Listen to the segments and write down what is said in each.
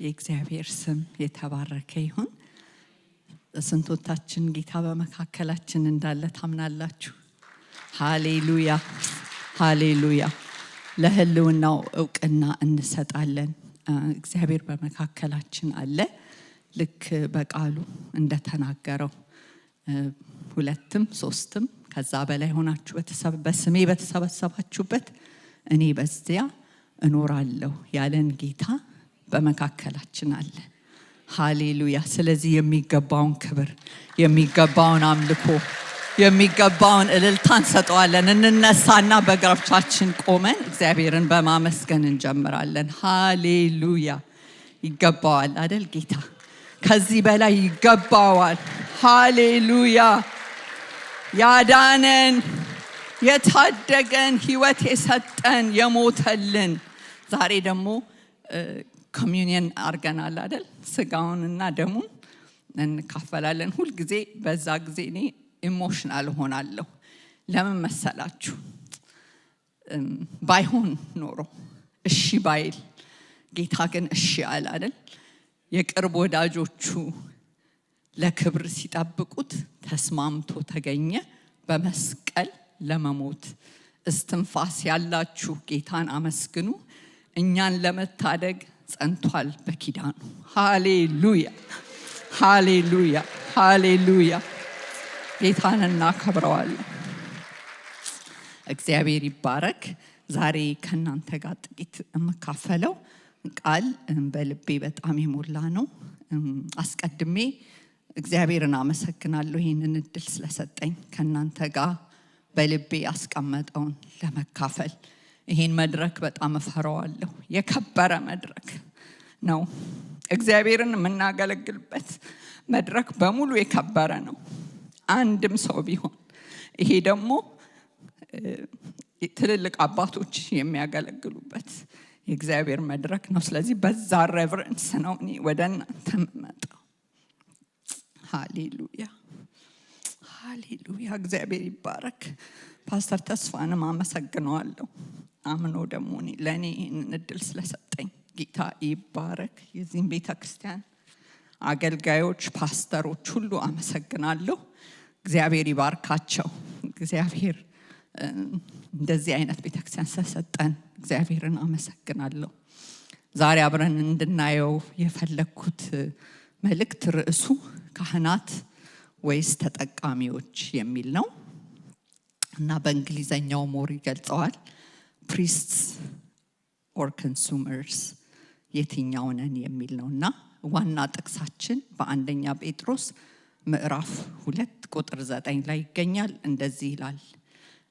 የእግዚአብሔር ስም የተባረከ ይሁን። ስንቶቻችን ጌታ በመካከላችን እንዳለ ታምናላችሁ? ሃሌሉያ፣ ሃሌሉያ። ለህልውናው እውቅና እንሰጣለን። እግዚአብሔር በመካከላችን አለ። ልክ በቃሉ እንደተናገረው ሁለትም ሶስትም ከዛ በላይ ሆናችሁ በስሜ በተሰበሰባችሁበት እኔ በዚያ እኖራለሁ ያለን ጌታ በመካከላችን አለ። ሃሌሉያ። ስለዚህ የሚገባውን ክብር፣ የሚገባውን አምልኮ፣ የሚገባውን እልልታ እንሰጠዋለን። እንነሳና በእግሮቻችን ቆመን እግዚአብሔርን በማመስገን እንጀምራለን። ሃሌሉያ። ይገባዋል አደል ጌታ? ከዚህ በላይ ይገባዋል። ሃሌሉያ። ያዳነን፣ የታደገን፣ ህይወት የሰጠን፣ የሞተልን፣ ዛሬ ደግሞ communion አድርገናል አይደል? ስጋውንና ደሙን እንካፈላለን። ሁልጊዜ በዛ ጊዜ እኔ emotional እሆናለሁ። ለምን መሰላችሁ? ባይሆን ኖሮ፣ እሺ ባይል፣ ጌታ ግን እሺ አለ አይደል? የቅርብ ወዳጆቹ ለክብር ሲጠብቁት ተስማምቶ ተገኘ በመስቀል ለመሞት። እስትንፋስ ያላችሁ ጌታን አመስግኑ። እኛን ለመታደግ ጸንቷል በኪዳኑ። ሃሌሉያ፣ ሃሌሉያ፣ ሃሌሉያ። ጌታን እናከብረዋለን። እግዚአብሔር ይባረክ። ዛሬ ከእናንተ ጋር ጥቂት የምካፈለው ቃል በልቤ በጣም የሞላ ነው። አስቀድሜ እግዚአብሔርን አመሰግናለሁ ይህንን እድል ስለሰጠኝ ከእናንተ ጋር በልቤ ያስቀመጠውን ለመካፈል። ይሄን መድረክ በጣም እፈራዋለሁ። የከበረ መድረክ ነው። እግዚአብሔርን የምናገለግልበት መድረክ በሙሉ የከበረ ነው፣ አንድም ሰው ቢሆን። ይሄ ደግሞ ትልልቅ አባቶች የሚያገለግሉበት የእግዚአብሔር መድረክ ነው። ስለዚህ በዛ reverence ነው እኔ ወደ እናንተ የምመጣው። ሃሌሉያ፣ ሃሌሉያ። እግዚአብሔር ይባረክ። ፓስተር ተስፋንም አመሰግነዋለሁ። አምኖ ደግሞ ለእኔ ይህንን እድል ስለሰጠኝ ጌታ ይባረክ። የዚህም ቤተ ክርስቲያን አገልጋዮች፣ ፓስተሮች ሁሉ አመሰግናለሁ። እግዚአብሔር ይባርካቸው። እግዚአብሔር እንደዚህ አይነት ቤተክርስቲያን ስለሰጠን እግዚአብሔርን አመሰግናለሁ። ዛሬ አብረን እንድናየው የፈለግኩት መልእክት ርዕሱ ካህናት ወይስ ተጠቃሚዎች የሚል ነው እና በእንግሊዘኛው more ይገልጸዋል። Priests or consumers፣ የትኛው ነን የሚል ነው እና ዋና ጥቅሳችን በአንደኛ ጴጥሮስ ምዕራፍ 2 ቁጥር 9 ላይ ይገኛል። እንደዚህ ይላል፣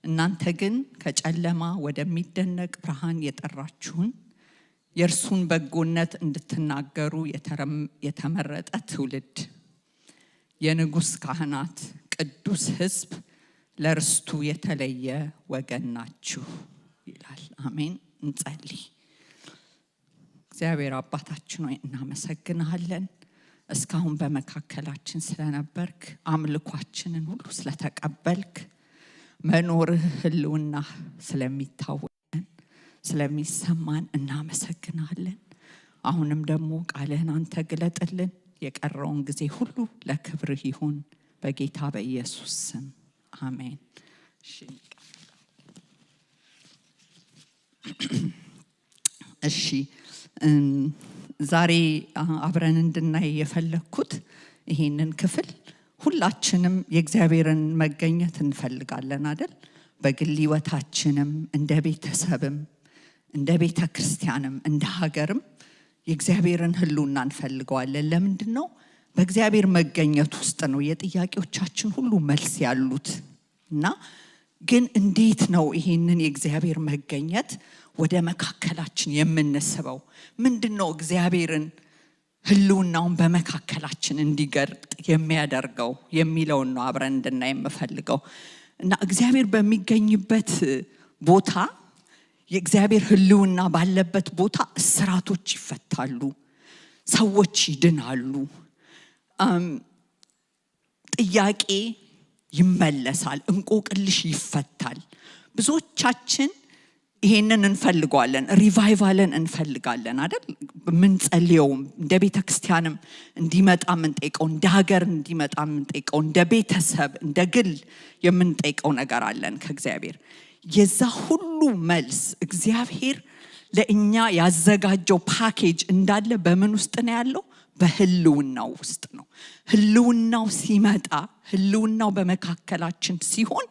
እናንተ ግን ከጨለማ ወደሚደነቅ ብርሃን የጠራችሁን የእርሱን በጎነት እንድትናገሩ የተመረጠ ትውልድ፣ የንጉሥ ካህናት፣ ቅዱስ ሕዝብ፣ ለርስቱ የተለየ ወገን ናችሁ ይላል። አሜን። እንጸልይ። እግዚአብሔር አባታችን ሆይ፣ እናመሰግንሃለን። እስካሁን በመካከላችን ስለነበርክ፣ አምልኳችንን ሁሉ ስለተቀበልክ፣ መኖርህ ህልውናህ ስለሚታወቀን፣ ስለሚሰማን እናመሰግንሃለን። አሁንም ደግሞ ቃልህን አንተ ግለጥልን። የቀረውን ጊዜ ሁሉ ለክብርህ ይሁን። በጌታ በኢየሱስ ስም አሜን። እሺ፣ ዛሬ አብረን እንድናይ የፈለግኩት ይሄንን ክፍል፣ ሁላችንም የእግዚአብሔርን መገኘት እንፈልጋለን አይደል? በግል ህይወታችንም፣ እንደ ቤተሰብም፣ እንደ ቤተ ክርስቲያንም፣ እንደ ሀገርም የእግዚአብሔርን ህልውና እንፈልገዋለን። ለምንድን ነው? በእግዚአብሔር መገኘት ውስጥ ነው የጥያቄዎቻችን ሁሉ መልስ ያሉት። እና ግን እንዴት ነው ይሄንን የእግዚአብሔር መገኘት ወደ መካከላችን የምንስበው? ምንድን ነው እግዚአብሔርን ህልውናውን በመካከላችን እንዲገልጥ የሚያደርገው የሚለውን ነው አብረን እንድናይ የምፈልገው። እና እግዚአብሔር በሚገኝበት ቦታ፣ የእግዚአብሔር ህልውና ባለበት ቦታ እስራቶች ይፈታሉ፣ ሰዎች ይድናሉ፣ ጥያቄ ይመለሳል፣ እንቆቅልሽ ይፈታል። ብዙዎቻችን ይሄንን እንፈልገዋለን፣ revival ን እንፈልጋለን አይደል? የምንጸልየውም እንደ ቤተ ክርስቲያንም እንዲመጣ የምንጠይቀው፣ እንደ ሀገር እንዲመጣ የምንጠይቀው፣ እንደ ቤተሰብ፣ እንደ ግል የምንጠይቀው ነገር አለን ከእግዚአብሔር። የዛ ሁሉ መልስ፣ እግዚአብሔር ለእኛ ያዘጋጀው ፓኬጅ እንዳለ በምን ውስጥ ነው ያለው? በህልውናው ውስጥ ነው። ህልውናው ሲመጣ፣ ህልውናው በመካከላችን ሲሆን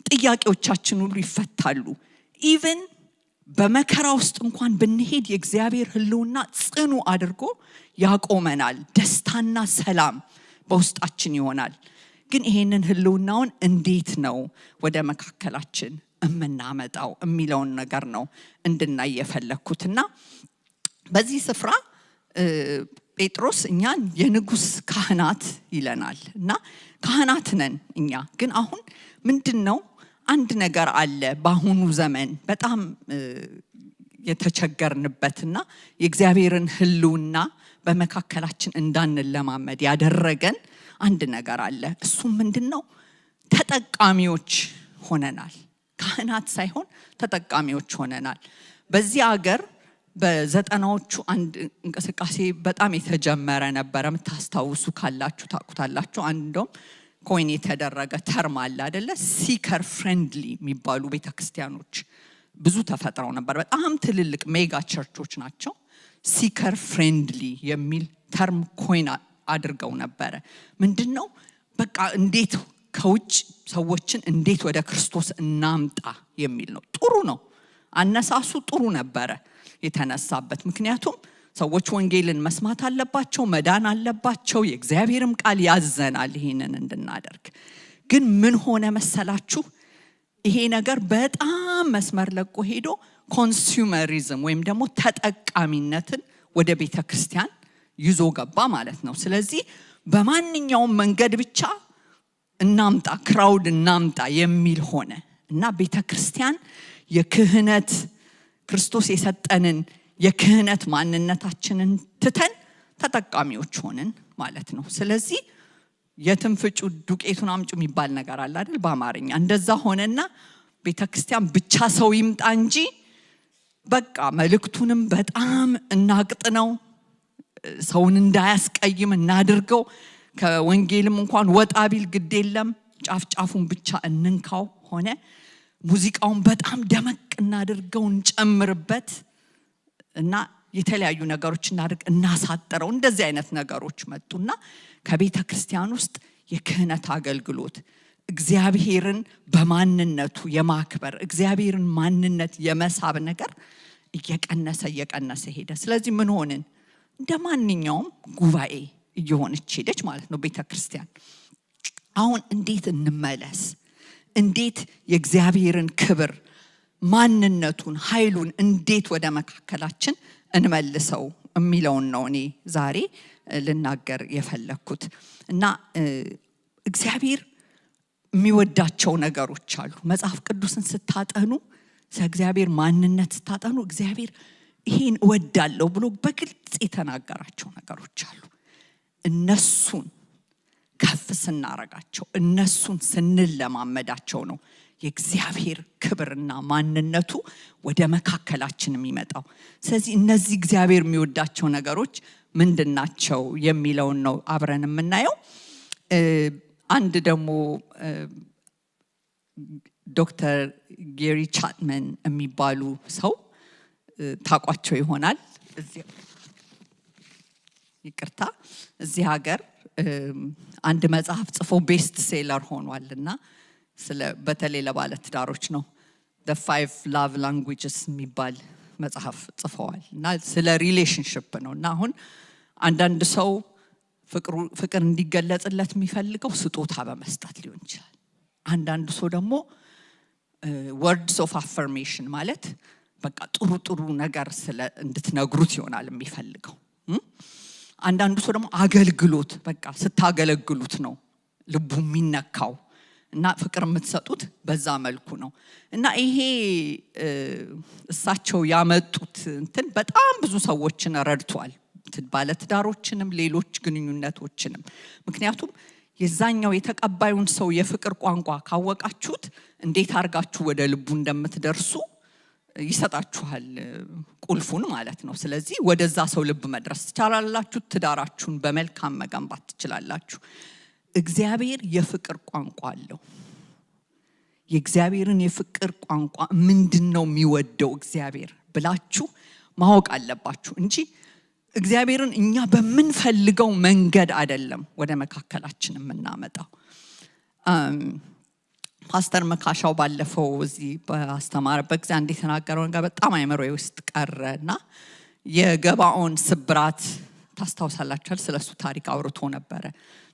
ጥያቄዎቻችን ሁሉ ይፈታሉ። Even በመከራ ውስጥ እንኳን ብንሄድ የእግዚአብሔር ህልውና ጽኑ አድርጎ ያቆመናል። ደስታና ሰላም በውስጣችን ይሆናል። ግን ይሄንን ህልውናውን እንዴት ነው ወደ መካከላችን የምናመጣው የሚለውን ነገር ነው እንድናይ የፈለግኩትና በዚህ ስፍራ ጴጥሮስ እኛን የንጉስ ካህናት ይለናል እና ካህናት ነን እኛ። ግን አሁን ምንድን ነው፣ አንድ ነገር አለ በአሁኑ ዘመን በጣም የተቸገርንበትና የእግዚአብሔርን ህልውና በመካከላችን እንዳንለማመድ ያደረገን አንድ ነገር አለ። እሱም ምንድን ነው? ተጠቃሚዎች ሆነናል። ካህናት ሳይሆን ተጠቃሚዎች ሆነናል። በዚህ አገር በ90ዎቹ አንድ እንቅስቃሴ በጣም የተጀመረ ነበረ። የምታስታውሱ ካላችሁ ታውቁታላችሁ። አንድ እንደውም coin የተደረገ term አለ አደለ? Seeker friendly የሚባሉ ቤተክርስቲያኖች ብዙ ተፈጥረው ነበር። በጣም ትልልቅ mega church ኦች ናቸው። Seeker friendly የሚል term coin አድርገው ነበረ። ምንድን ነው? በቃ እንዴት ከውጭ ሰዎችን እንዴት ወደ ክርስቶስ እናምጣ የሚል ነው። ጥሩ ነው። አነሳሱ ጥሩ ነበረ የተነሳበት። ምክንያቱም ሰዎች ወንጌልን መስማት አለባቸው፣ መዳን አለባቸው። የእግዚአብሔርም ቃል ያዘናል ይህንን እንድናደርግ። ግን ምን ሆነ መሰላችሁ? ይሄ ነገር በጣም መስመር ለቆ ሄዶ consumerism ወይም ደግሞ ተጠቃሚነትን ወደ ቤተ ክርስቲያን ይዞ ገባ ማለት ነው። ስለዚህ በማንኛውም መንገድ ብቻ እናምጣ፣ crowd እናምጣ የሚል ሆነ እና ቤተ ክርስቲያን የክህነት፣ ክርስቶስ የሰጠንን የክህነት ማንነታችንን ትተን ተጠቃሚዎች ሆንን ማለት ነው። ስለዚህ የትም ፍጩ ዱቄቱን አምጩ የሚባል ነገር አለ አይደል? በአማርኛ እንደዛ ሆነና ቤተ ክርስቲያን ብቻ ሰው ይምጣ እንጂ በቃ መልእክቱንም በጣም እናቅጥነው፣ ሰውን እንዳያስቀይም እናድርገው። ከወንጌልም እንኳን ወጣ ቢል ግድ የለም፣ ጫፍ ጫፉን ብቻ እንንካው ሆነ። ሙዚቃውን በጣም ደመቅ እናድርገው፣ እንጨምርበት እና የተለያዩ ነገሮች እናድርግ፣ እናሳጥረው። እንደዚህ አይነት ነገሮች መጡና ከቤተ ክርስቲያን ውስጥ የክህነት አገልግሎት፣ እግዚአብሔርን በማንነቱ የማክበር፣ እግዚአብሔርን ማንነት የመሳብ ነገር እየቀነሰ እየቀነሰ ሄደ። ስለዚህ ምን ሆንን? እንደ ማንኛውም ጉባኤ እየሆነች ሄደች ማለት ነው ቤተ ክርስቲያን። አሁን እንዴት እንመለስ? እንዴት የእግዚአብሔርን ክብር፣ ማንነቱን፣ ኃይሉን እንዴት ወደ መካከላችን እንመልሰው የሚለውን ነው እኔ ዛሬ ልናገር የፈለግኩት። እና እግዚአብሔር የሚወዳቸው ነገሮች አሉ። መጽሐፍ ቅዱስን ስታጠኑ፣ ስለ እግዚአብሔር ማንነት ስታጠኑ፣ እግዚአብሔር ይሄን እወዳለሁ ብሎ በግልጽ የተናገራቸው ነገሮች አሉ። እነሱን ከፍ ስናረጋቸው፣ እነሱን ስንለማመዳቸው ነው የእግዚአብሔር ክብርና ማንነቱ ወደ መካከላችን የሚመጣው። ስለዚህ እነዚህ እግዚአብሔር የሚወዳቸው ነገሮች ምንድን ናቸው የሚለውን ነው አብረን የምናየው። አንድ ደግሞ ዶክተር ጌሪ ቻፕማን የሚባሉ ሰው ታውቋቸው ይሆናል። ይቅርታ፣ እዚህ ሀገር አንድ መጽሐፍ ጽፎ best seller ሆኗል እና ስለ በተለይ ለባለትዳሮች ነው። The Five Love Languages የሚባል መጽሐፍ ጽፈዋል እና ስለ relationship ነው። እና አሁን አንዳንድ ሰው ፍቅር እንዲገለጽለት የሚፈልገው ስጦታ በመስጠት ሊሆን ይችላል። አንዳንዱ ሰው ደግሞ words of affirmation ማለት በቃ ጥሩ ጥሩ ነገር ስለ እንድትነግሩት ይሆናል የሚፈልገው። አንዳንዱ ሰው ደግሞ አገልግሎት፣ በቃ ስታገለግሉት ነው ልቡ የሚነካው እና ፍቅር የምትሰጡት በዛ መልኩ ነው። እና ይሄ እሳቸው ያመጡት እንትን በጣም ብዙ ሰዎችን ረድቷል፣ ባለትዳሮችንም ሌሎች ግንኙነቶችንም። ምክንያቱም የዛኛው የተቀባዩን ሰው የፍቅር ቋንቋ ካወቃችሁት እንዴት አድርጋችሁ ወደ ልቡ እንደምትደርሱ ይሰጣችኋል ቁልፉን ማለት ነው። ስለዚህ ወደዛ ሰው ልብ መድረስ ትችላላችሁ። ትዳራችሁን በመልካም መገንባት ትችላላችሁ። እግዚአብሔር የፍቅር ቋንቋ አለው። የእግዚአብሔርን የፍቅር ቋንቋ ምንድነው የሚወደው እግዚአብሔር ብላችሁ ማወቅ አለባችሁ እንጂ እግዚአብሔርን እኛ በምንፈልገው መንገድ አይደለም ወደ መካከላችን የምናመጣው። ፓስተር መካሻው ባለፈው እዚህ ባስተማረበት ጊዜ አንድ የተናገረው ነገር በጣም አይምሮዬ ውስጥ ቀረና የገባኦን ስብራት ታስታውሳላችሁ? ስለሱ ታሪክ አውርቶ ነበረ።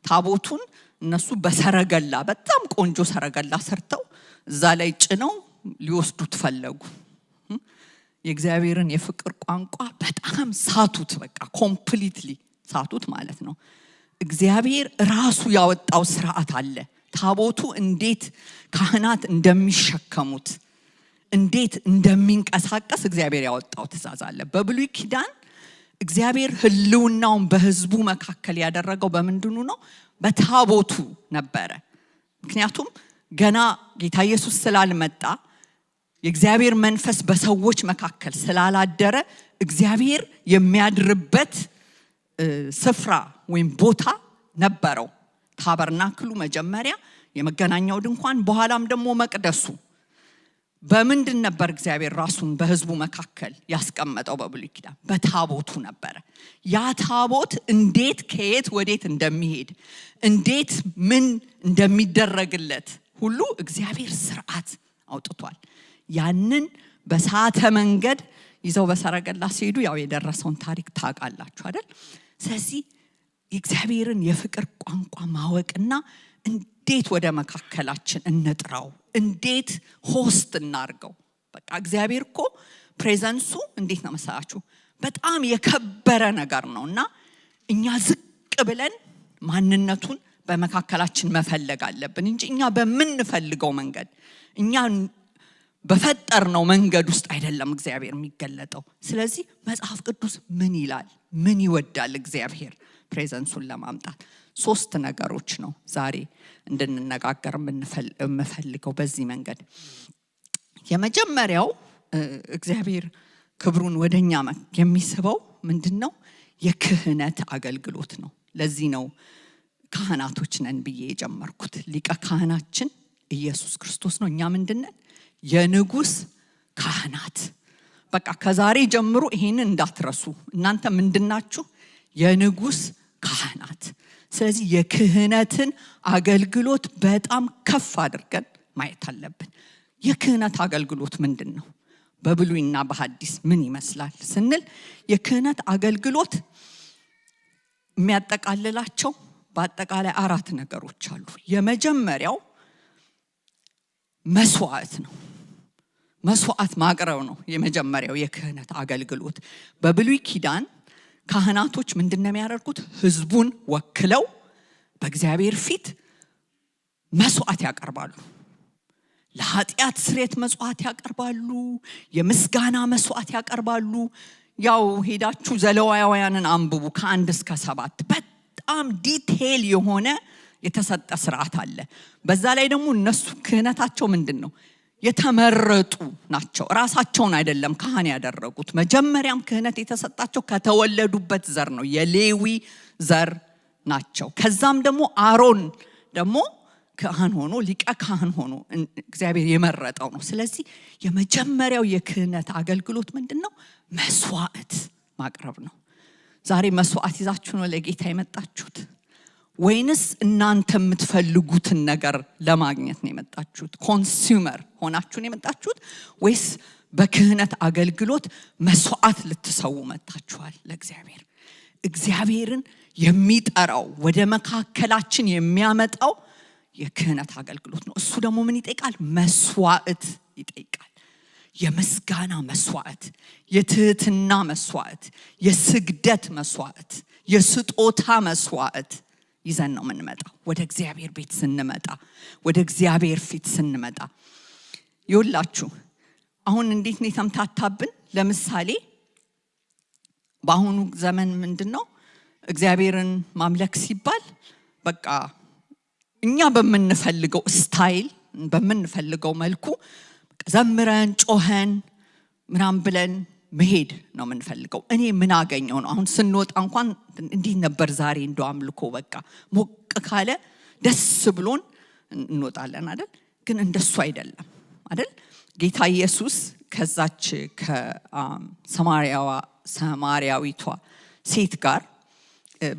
ታቦቱን እነሱ በሰረገላ፣ በጣም ቆንጆ ሰረገላ ሰርተው እዛ ላይ ጭነው ሊወስዱት ፈለጉ። የእግዚአብሔርን የፍቅር ቋንቋ በጣም ሳቱት፣ በቃ completely ሳቱት ማለት ነው። እግዚአብሔር ራሱ ያወጣው ስርዓት አለ። ታቦቱ እንዴት ካህናት እንደሚሸከሙት፣ እንዴት እንደሚንቀሳቀስ እግዚአብሔር ያወጣው ትእዛዝ አለ። በብሉይ ኪዳን እግዚአብሔር ህልውናውን በህዝቡ መካከል ያደረገው በምንድኑ ነው? በታቦቱ ነበረ። ምክንያቱም ገና ጌታ ኢየሱስ ስላልመጣ፣ የእግዚአብሔር መንፈስ በሰዎች መካከል ስላላደረ፣ እግዚአብሔር የሚያድርበት ስፍራ ወይም ቦታ ነበረው። Tabernacle ኡ መጀመሪያ፣ የመገናኛው ድንኳን፣ በኋላም ደግሞ መቅደሱ። በምንድን ነበር እግዚአብሔር ራሱን በህዝቡ መካከል ያስቀመጠው? በብሉይ ኪዳን በታቦቱ ነበረ። ያ ታቦት እንዴት ከየት ወዴት እንደሚሄድ፣ እንዴት ምን እንደሚደረግለት ሁሉ እግዚአብሔር ስርዓት አውጥቷል። ያንን በሳተ መንገድ ይዘው በሰረገላ ሲሄዱ ያው የደረሰውን ታሪክ ታውቃላችሁ አይደል? ስለዚህ የእግዚአብሔርን የፍቅር ቋንቋ ማወቅና እንዴት ወደ መካከላችን እንጥራው፣ እንዴት host እናርገው። በቃ እግዚአብሔር እኮ presence ኡ እንዴት ነው መሰላችሁ? በጣም የከበረ ነገር ነው እና እኛ ዝቅ ብለን ማንነቱን በመካከላችን መፈለግ አለብን እንጂ እኛ በምንፈልገው መንገድ፣ እኛ በፈጠርነው መንገድ ውስጥ አይደለም እግዚአብሔር የሚገለጠው። ስለዚህ መጽሐፍ ቅዱስ ምን ይላል? ምን ይወዳል እግዚአብሔር presence ኡን ለማምጣት? ሶስት ነገሮች ነው ዛሬ እንድንነጋገር የምፈልገው በዚህ መንገድ። የመጀመሪያው እግዚአብሔር ክብሩን ወደኛ የሚስበው ምንድን ነው? የክህነት አገልግሎት ነው። ለዚህ ነው ካህናቶች ነን ብዬ የጀመርኩት። ሊቀ ካህናችን ኢየሱስ ክርስቶስ ነው። እኛ ምንድን ነን? የንጉስ ካህናት። በቃ ከዛሬ ጀምሮ ይሄንን እንዳትረሱ። እናንተ ምንድናችሁ? የንጉስ ካህናት። ስለዚህ የክህነትን አገልግሎት በጣም ከፍ አድርገን ማየት አለብን። የክህነት አገልግሎት ምንድን ነው? በብሉይና በሐዲስ ምን ይመስላል ስንል የክህነት አገልግሎት የሚያጠቃልላቸው በአጠቃላይ አራት ነገሮች አሉ። የመጀመሪያው መስዋዕት ነው። መስዋዕት ማቅረብ ነው የመጀመሪያው የክህነት አገልግሎት። በብሉይ ኪዳን ካህናቶች ምንድን ነው የሚያደርጉት? ህዝቡን ወክለው በእግዚአብሔር ፊት መስዋዕት ያቀርባሉ። ለኃጢአት ስርየት መስዋዕት ያቀርባሉ። የምስጋና መስዋዕት ያቀርባሉ። ያው ሄዳችሁ ዘሌዋውያንን አንብቡ ከ1 እስከ 7። በጣም detail የሆነ የተሰጠ ስርዓት አለ። በዛ ላይ ደግሞ እነሱ ክህነታቸው ምንድን ነው? የተመረጡ ናቸው። ራሳቸውን አይደለም ካህን ያደረጉት። መጀመሪያም ክህነት የተሰጣቸው ከተወለዱበት ዘር ነው፣ የሌዊ ዘር ናቸው። ከዛም ደግሞ አሮን ደግሞ ካህን ሆኖ፣ ሊቀ ካህን ሆኖ እግዚአብሔር የመረጠው ነው። ስለዚህ የመጀመሪያው የክህነት አገልግሎት ምንድን ነው? መስዋዕት ማቅረብ ነው። ዛሬ መስዋዕት ይዛችሁ ነው ለጌታ የመጣችሁት ወይንስ እናንተ የምትፈልጉትን ነገር ለማግኘት ነው የመጣችሁት? Consumer ሆናችሁ ነው የመጣችሁት ወይስ በክህነት አገልግሎት መስዋዕት ልትሰዉ መጥታችኋል ለእግዚአብሔር? እግዚአብሔርን የሚጠራው፣ ወደ መካከላችን የሚያመጣው የክህነት አገልግሎት ነው። እሱ ደግሞ ምን ይጠይቃል? መስዋዕት ይጠይቃል። የምስጋና መስዋዕት፣ የትህትና መስዋዕት፣ የስግደት መስዋዕት፣ የስጦታ መስዋዕት ይዘን ነው የምንመጣው። ወደ እግዚአብሔር ቤት ስንመጣ፣ ወደ እግዚአብሔር ፊት ስንመጣ ይውላችሁ አሁን እንዴት ነው የተምታታብን? ለምሳሌ በአሁኑ ዘመን ምንድን ነው እግዚአብሔርን ማምለክ ሲባል በቃ እኛ በምንፈልገው style፣ በምንፈልገው መልኩ ዘምረን፣ ጮኸን፣ ምናምን ብለን መሄድ ነው የምንፈልገው። እኔ ምን አገኘው ነው። አሁን ስንወጣ እንኳን እንዴት ነበር ዛሬ እንደው አምልኮ፣ በቃ ሞቅ ካለ ደስ ብሎን እንወጣለን አይደል? ግን እንደሱ አይደለም አይደል? ጌታ ኢየሱስ ከዛች ከሰማርያዋ ሰማርያዊቷ ሴት ጋር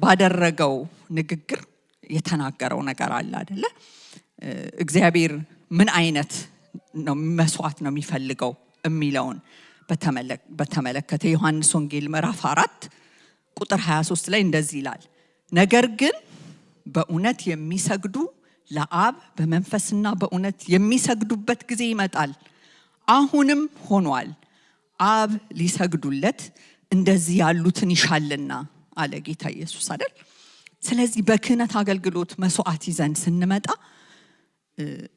ባደረገው ንግግር የተናገረው ነገር አለ አይደለ? እግዚአብሔር ምን አይነት ነው መስዋዕት ነው የሚፈልገው የሚለውን በተመለከተ ዮሐንስ ወንጌል ምዕራፍ 4 ቁጥር 23 ላይ እንደዚህ ይላል፣ ነገር ግን በእውነት የሚሰግዱ ለአብ በመንፈስና በእውነት የሚሰግዱበት ጊዜ ይመጣል፣ አሁንም ሆኗል። አብ ሊሰግዱለት እንደዚህ ያሉትን ይሻልና አለ ጌታ ኢየሱስ አይደል? ስለዚህ በክህነት አገልግሎት መስዋዕት ይዘን ስንመጣ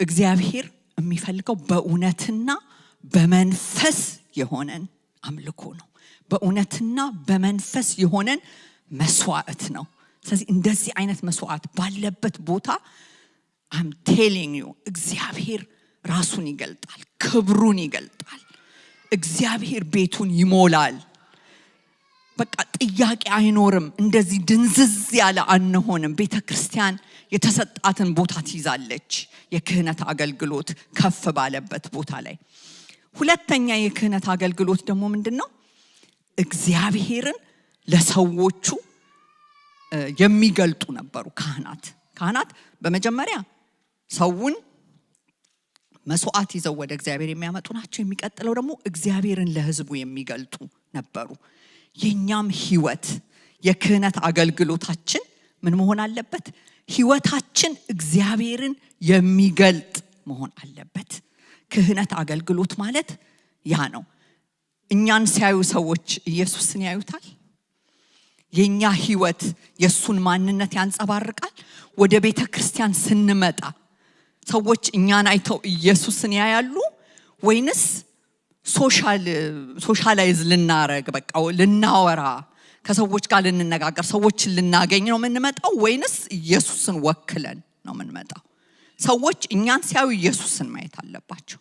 እግዚአብሔር የሚፈልገው በእውነትና በመንፈስ የሆነን አምልኮ ነው። በእውነትና በመንፈስ የሆነን መስዋዕት ነው። ስለዚህ እንደዚህ አይነት መስዋዕት ባለበት ቦታ I'm telling you እግዚአብሔር ራሱን ይገልጣል፣ ክብሩን ይገልጣል። እግዚአብሔር ቤቱን ይሞላል። በቃ ጥያቄ አይኖርም። እንደዚህ ድንዝዝ ያለ አንሆንም። ቤተ ክርስቲያን የተሰጣትን ቦታ ትይዛለች። የክህነት አገልግሎት ከፍ ባለበት ቦታ ላይ። ሁለተኛ የክህነት አገልግሎት ደግሞ ምንድን ነው? እግዚአብሔርን ለሰዎቹ የሚገልጡ ነበሩ ካህናት። ካህናት በመጀመሪያ ሰውን መስዋዕት ይዘው ወደ እግዚአብሔር የሚያመጡ ናቸው። የሚቀጥለው ደግሞ እግዚአብሔርን ለሕዝቡ የሚገልጡ ነበሩ። የኛም ህይወት የክህነት አገልግሎታችን ምን መሆን አለበት? ህይወታችን እግዚአብሔርን የሚገልጥ መሆን አለበት። ክህነት አገልግሎት ማለት ያ ነው። እኛን ሲያዩ ሰዎች ኢየሱስን ያዩታል። የኛ ህይወት የእሱን ማንነት ያንጸባርቃል። ወደ ቤተ ክርስቲያን ስንመጣ ሰዎች እኛን አይተው ኢየሱስን ያያሉ ወይንስ socialize ልናረግ፣ በቃ ልናወራ፣ ከሰዎች ጋር ልንነጋገር፣ ሰዎችን ልናገኝ ነው የምንመጣው ወይንስ ኢየሱስን ወክለን ነው የምንመጣው? ሰዎች እኛን ሲያዩ ኢየሱስን ማየት አለባቸው።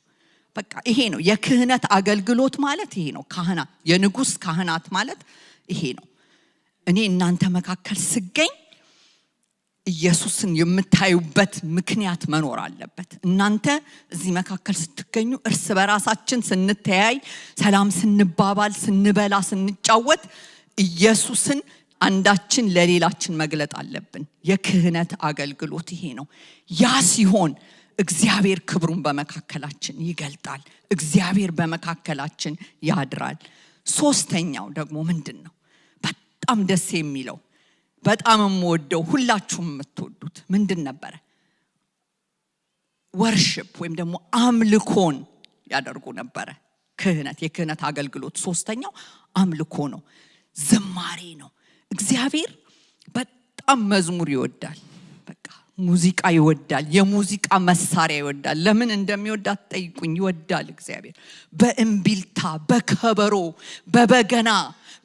በቃ ይሄ ነው የክህነት አገልግሎት ማለት፣ ይሄ ነው። ካህናት፣ የንጉስ ካህናት ማለት ይሄ ነው። እኔ እናንተ መካከል ስገኝ ኢየሱስን የምታዩበት ምክንያት መኖር አለበት። እናንተ እዚህ መካከል ስትገኙ፣ እርስ በራሳችን ስንተያይ፣ ሰላም ስንባባል፣ ስንበላ፣ ስንጫወት ኢየሱስን አንዳችን ለሌላችን መግለጥ አለብን። የክህነት አገልግሎት ይሄ ነው። ያ ሲሆን እግዚአብሔር ክብሩን በመካከላችን ይገልጣል። እግዚአብሔር በመካከላችን ያድራል። ሶስተኛው ደግሞ ምንድን ነው? በጣም ደስ የሚለው፣ በጣም የምወደው፣ ሁላችሁም የምትወዱት ምንድን ነበረ? Worship ወይም ደግሞ አምልኮን ያደርጉ ነበረ። የክህነት አገልግሎት ሶስተኛው አምልኮ ነው፣ ዝማሬ ነው። እግዚአብሔር በጣም መዝሙር ይወዳል። በቃ ሙዚቃ ይወዳል። የሙዚቃ መሳሪያ ይወዳል። ለምን እንደሚወድ አትጠይቁኝ። ይወዳል እግዚአብሔር። በእምቢልታ፣ በከበሮ፣ በበገና፣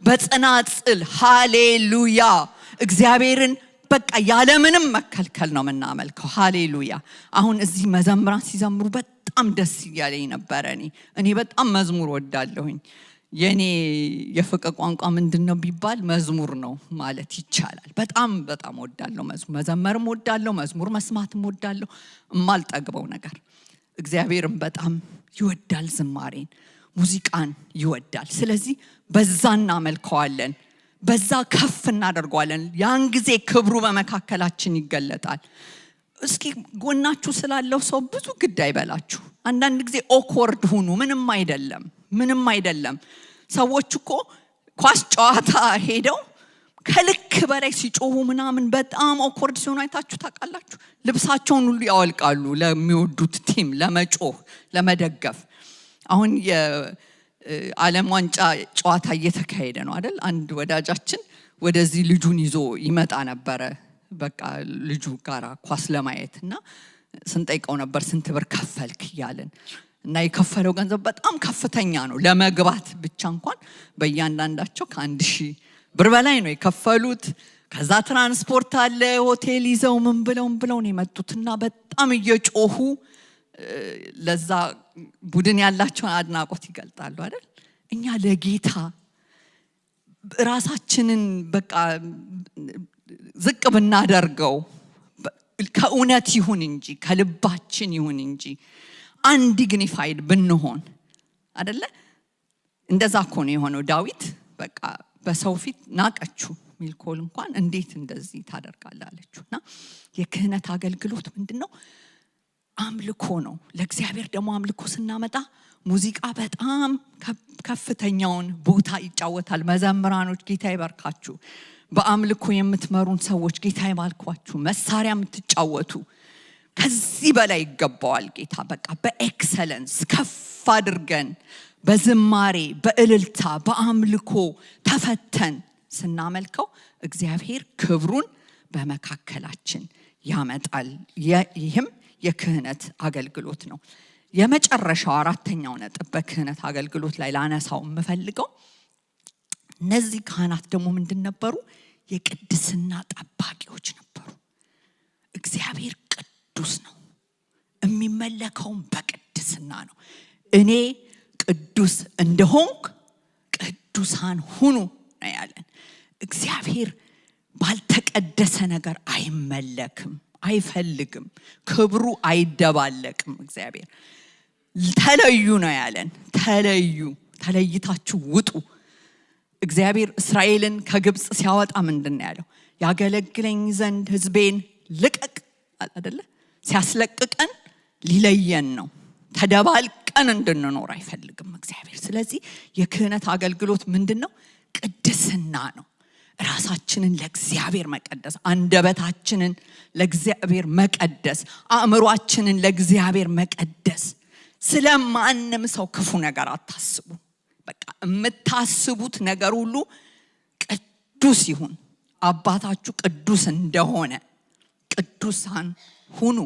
በጸናጽል፣ ሃሌሉያ፣ እግዚአብሔርን በቃ ያለምንም መከልከል ነው የምናመልከው። ሃሌሉያ። አሁን እዚህ መዘምራን ሲዘምሩ በጣም ደስ እያለኝ ነበረ። እኔ በጣም መዝሙር ወዳለሁኝ። የኔ የፍቅር ቋንቋ ምንድን ነው ቢባል መዝሙር ነው ማለት ይቻላል። በጣም በጣም ወዳለሁ። መዝሙር መዘመርም ወዳለሁ፣ መዝሙር መስማትም ወዳለሁ። እማልጠግበው ነገር። እግዚአብሔርም በጣም ይወዳል ዝማሬን፣ ሙዚቃን ይወዳል። ስለዚህ በዛ እናመልከዋለን፣ በዛ ከፍ እናደርገዋለን። ያን ጊዜ ክብሩ በመካከላችን ይገለጣል። እስኪ ጎናችሁ ስላለው ሰው ብዙ ግድ አይበላችሁ። አንዳንድ ጊዜ awkward ሁኑ፣ ምንም አይደለም፣ ምንም አይደለም። ሰዎች እኮ ኳስ ጨዋታ ሄደው ከልክ በላይ ሲጮሁ ምናምን በጣም awkward ሲሆኑ አይታችሁ ታውቃላችሁ? ልብሳቸውን ሁሉ ያወልቃሉ ለሚወዱት team ለመጮህ፣ ለመደገፍ። አሁን የዓለም ዋንጫ ጨዋታ እየተካሄደ ነው አይደል? አንድ ወዳጃችን ወደዚህ ልጁን ይዞ ይመጣ ነበረ፣ በቃ ልጁ ጋራ ኳስ ለማየት። እና ስንጠይቀው ነበር ስንት ብር ከፈልክ እያልን። እና የከፈለው ገንዘብ በጣም ከፍተኛ ነው። ለመግባት ብቻ እንኳን በእያንዳንዳቸው ከ1,000 ብር በላይ ነው የከፈሉት። ከዛ ትራንስፖርት አለ፣ ሆቴል ይዘው ምን ብለው ብለው ነው የመጡት። እና በጣም እየጮሁ ለዛ ቡድን ያላቸውን አድናቆት ይገልጣሉ አይደል? እኛ ለጌታ ራሳችንን በቃ ዝቅ ብናደርገው፣ ከእውነት ይሁን እንጂ፣ ከልባችን ይሁን እንጂ፣ undignified ብንሆን አደለ? እንደዛ እኮ ነው የሆነው። ዳዊት በቃ በሰው ፊት ናቀችው። ሜልኮል እንኳን እንዴት እንደዚህ ታደርጋለህ አለችው። እና የክህነት አገልግሎት ምንድን ነው? አምልኮ ነው። ለእግዚአብሔር ደግሞ አምልኮ ስናመጣ ሙዚቃ በጣም ከፍተኛውን ቦታ ይጫወታል። መዘምራኖች ጌታ ይባርካችሁ። በአምልኮ የምትመሩን ሰዎች ጌታ ይባርካችሁ። መሳሪያ የምትጫወቱ፣ ከዚህ በላይ ይገባዋል ጌታ። በቃ በ excellence ከፍ አድርገን በዝማሬ፣ በእልልታ፣ በአምልኮ ተፈተን ስናመልከው እግዚአብሔር ክብሩን በመካከላችን ያመጣል። ይህም የክህነት አገልግሎት ነው። የመጨረሻው አራተኛው ነጥብ በክህነት አገልግሎት ላይ ላነሳው የምፈልገው፣ እነዚህ ካህናት ደግሞ ምንድን ነበሩ? የቅድስና ጠባቂዎች ነበሩ። እግዚአብሔር ቅዱስ ነው። የሚመለከውም በቅድስና ነው። እኔ ቅዱስ እንደሆንኩ ቅዱሳን ሁኑ ነው ያለን። እግዚአብሔር ባልተቀደሰ ነገር አይመለክም፣ አይፈልግም፣ ክብሩ አይደባለቅም። እግዚአብሔር ተለዩ ነው ያለን። ተለዩ፣ ተለይታችሁ ውጡ። እግዚአብሔር እስራኤልን ከግብፅ ሲያወጣ ምንድን ነው ያለው? ያገለግለኝ ዘንድ ሕዝቤን ልቀቅ አደለ? ሲያስለቅቀን ሊለየን ነው። ተደባልቀን እንድንኖር አይፈልግም እግዚአብሔር። ስለዚህ የክህነት አገልግሎት ምንድን ነው? ቅድስና ነው። ራሳችንን ለእግዚአብሔር መቀደስ፣ አንደበታችንን ለእግዚአብሔር መቀደስ፣ አእምሯችንን ለእግዚአብሔር መቀደስ። ስለ ማንም ሰው ክፉ ነገር አታስቡ። በቃ የምታስቡት ነገር ሁሉ ቅዱስ ይሁን። አባታችሁ ቅዱስ እንደሆነ ቅዱሳን ሁኑ።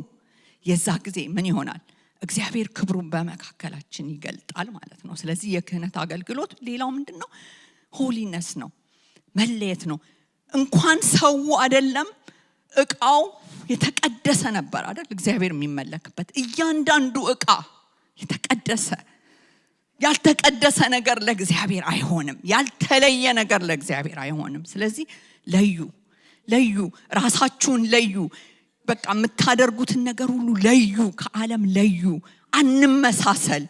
የዛ ጊዜ ምን ይሆናል? እግዚአብሔር ክብሩን በመካከላችን ይገልጣል ማለት ነው። ስለዚህ የክህነት አገልግሎት ሌላው ምንድን ነው? Holiness ነው፣ መለየት ነው። እንኳን ሰው አይደለም፣ እቃው የተቀደሰ ነበር አይደል? እግዚአብሔር የሚመለክበት እያንዳንዱ እቃ የተቀደሰ። ያልተቀደሰ ነገር ለእግዚአብሔር አይሆንም። ያልተለየ ነገር ለእግዚአብሔር አይሆንም። ስለዚህ ለዩ፣ ለዩ፣ ራሳችሁን ለዩ። በቃ የምታደርጉትን ነገር ሁሉ ለዩ፣ ከዓለም ለዩ። አንመሳሰል።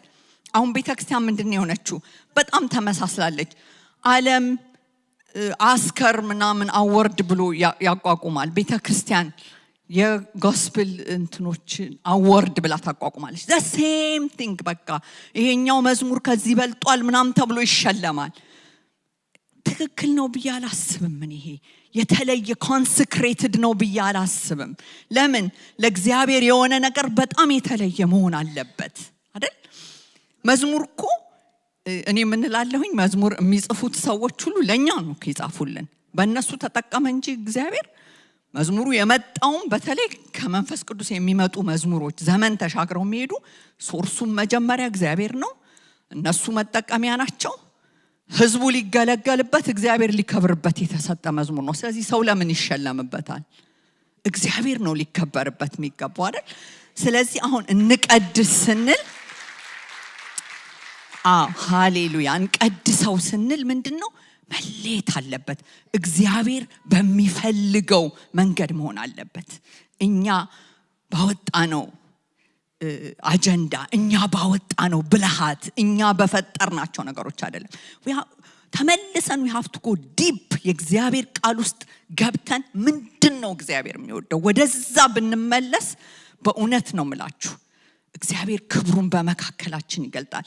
አሁን ቤተክርስቲያን ምንድን ነው የሆነችው? በጣም ተመሳስላለች። ዓለም ኦስካር ምናምን award ብሎ ያቋቁማል። ቤተ ክርስቲያን የ gospel እንትኖችን award ብላ ታቋቁማለች። The same thing፣ በቃ ይሄኛው መዝሙር ከዚህ በልጧል ምናምን ተብሎ ይሸለማል። ትክክል ነው ብዬ አላስብም። እኔ ይሄ የተለየ consecrated ነው ብዬ አላስብም። ለምን? ለእግዚአብሔር የሆነ ነገር በጣም የተለየ መሆን አለበት አይደል? መዝሙር እኮ እኔ የምንላለሁኝ፣ መዝሙር የሚጽፉት ሰዎች ሁሉ ለእኛ ነው እኮ የጻፉልን። በእነሱ ተጠቀመ እንጂ እግዚአብሔር። መዝሙሩ የመጣውም በተለይ ከመንፈስ ቅዱስ የሚመጡ መዝሙሮች ዘመን ተሻግረው የሚሄዱ፣ source ኡም መጀመሪያ እግዚአብሔር ነው። እነሱ መጠቀሚያ ናቸው። ህዝቡ ሊገለገልበት፣ እግዚአብሔር ሊከብርበት የተሰጠ መዝሙር ነው። ስለዚህ ሰው ለምን ይሸለምበታል? እግዚአብሔር ነው ሊከበርበት የሚገባው አይደል? ስለዚህ አሁን እንቀድስ ስንል፣ ሃሌሉያ፣ እንቀድሰው ስንል ምንድን ነው? መለየት አለበት። እግዚአብሔር በሚፈልገው መንገድ መሆን አለበት። እኛ ባወጣነው አጀንዳ፣ እኛ ባወጣነው ብልሃት፣ እኛ በፈጠርናቸው ነገሮች አይደለም። ተመልሰን we have to go deep፣ የእግዚአብሔር ቃል ውስጥ ገብተን ምንድን ነው እግዚአብሔር የሚወደው፣ ወደዛ ብንመለስ በእውነት ነው ምላችሁ እግዚአብሔር ክብሩን በመካከላችን ይገልጣል።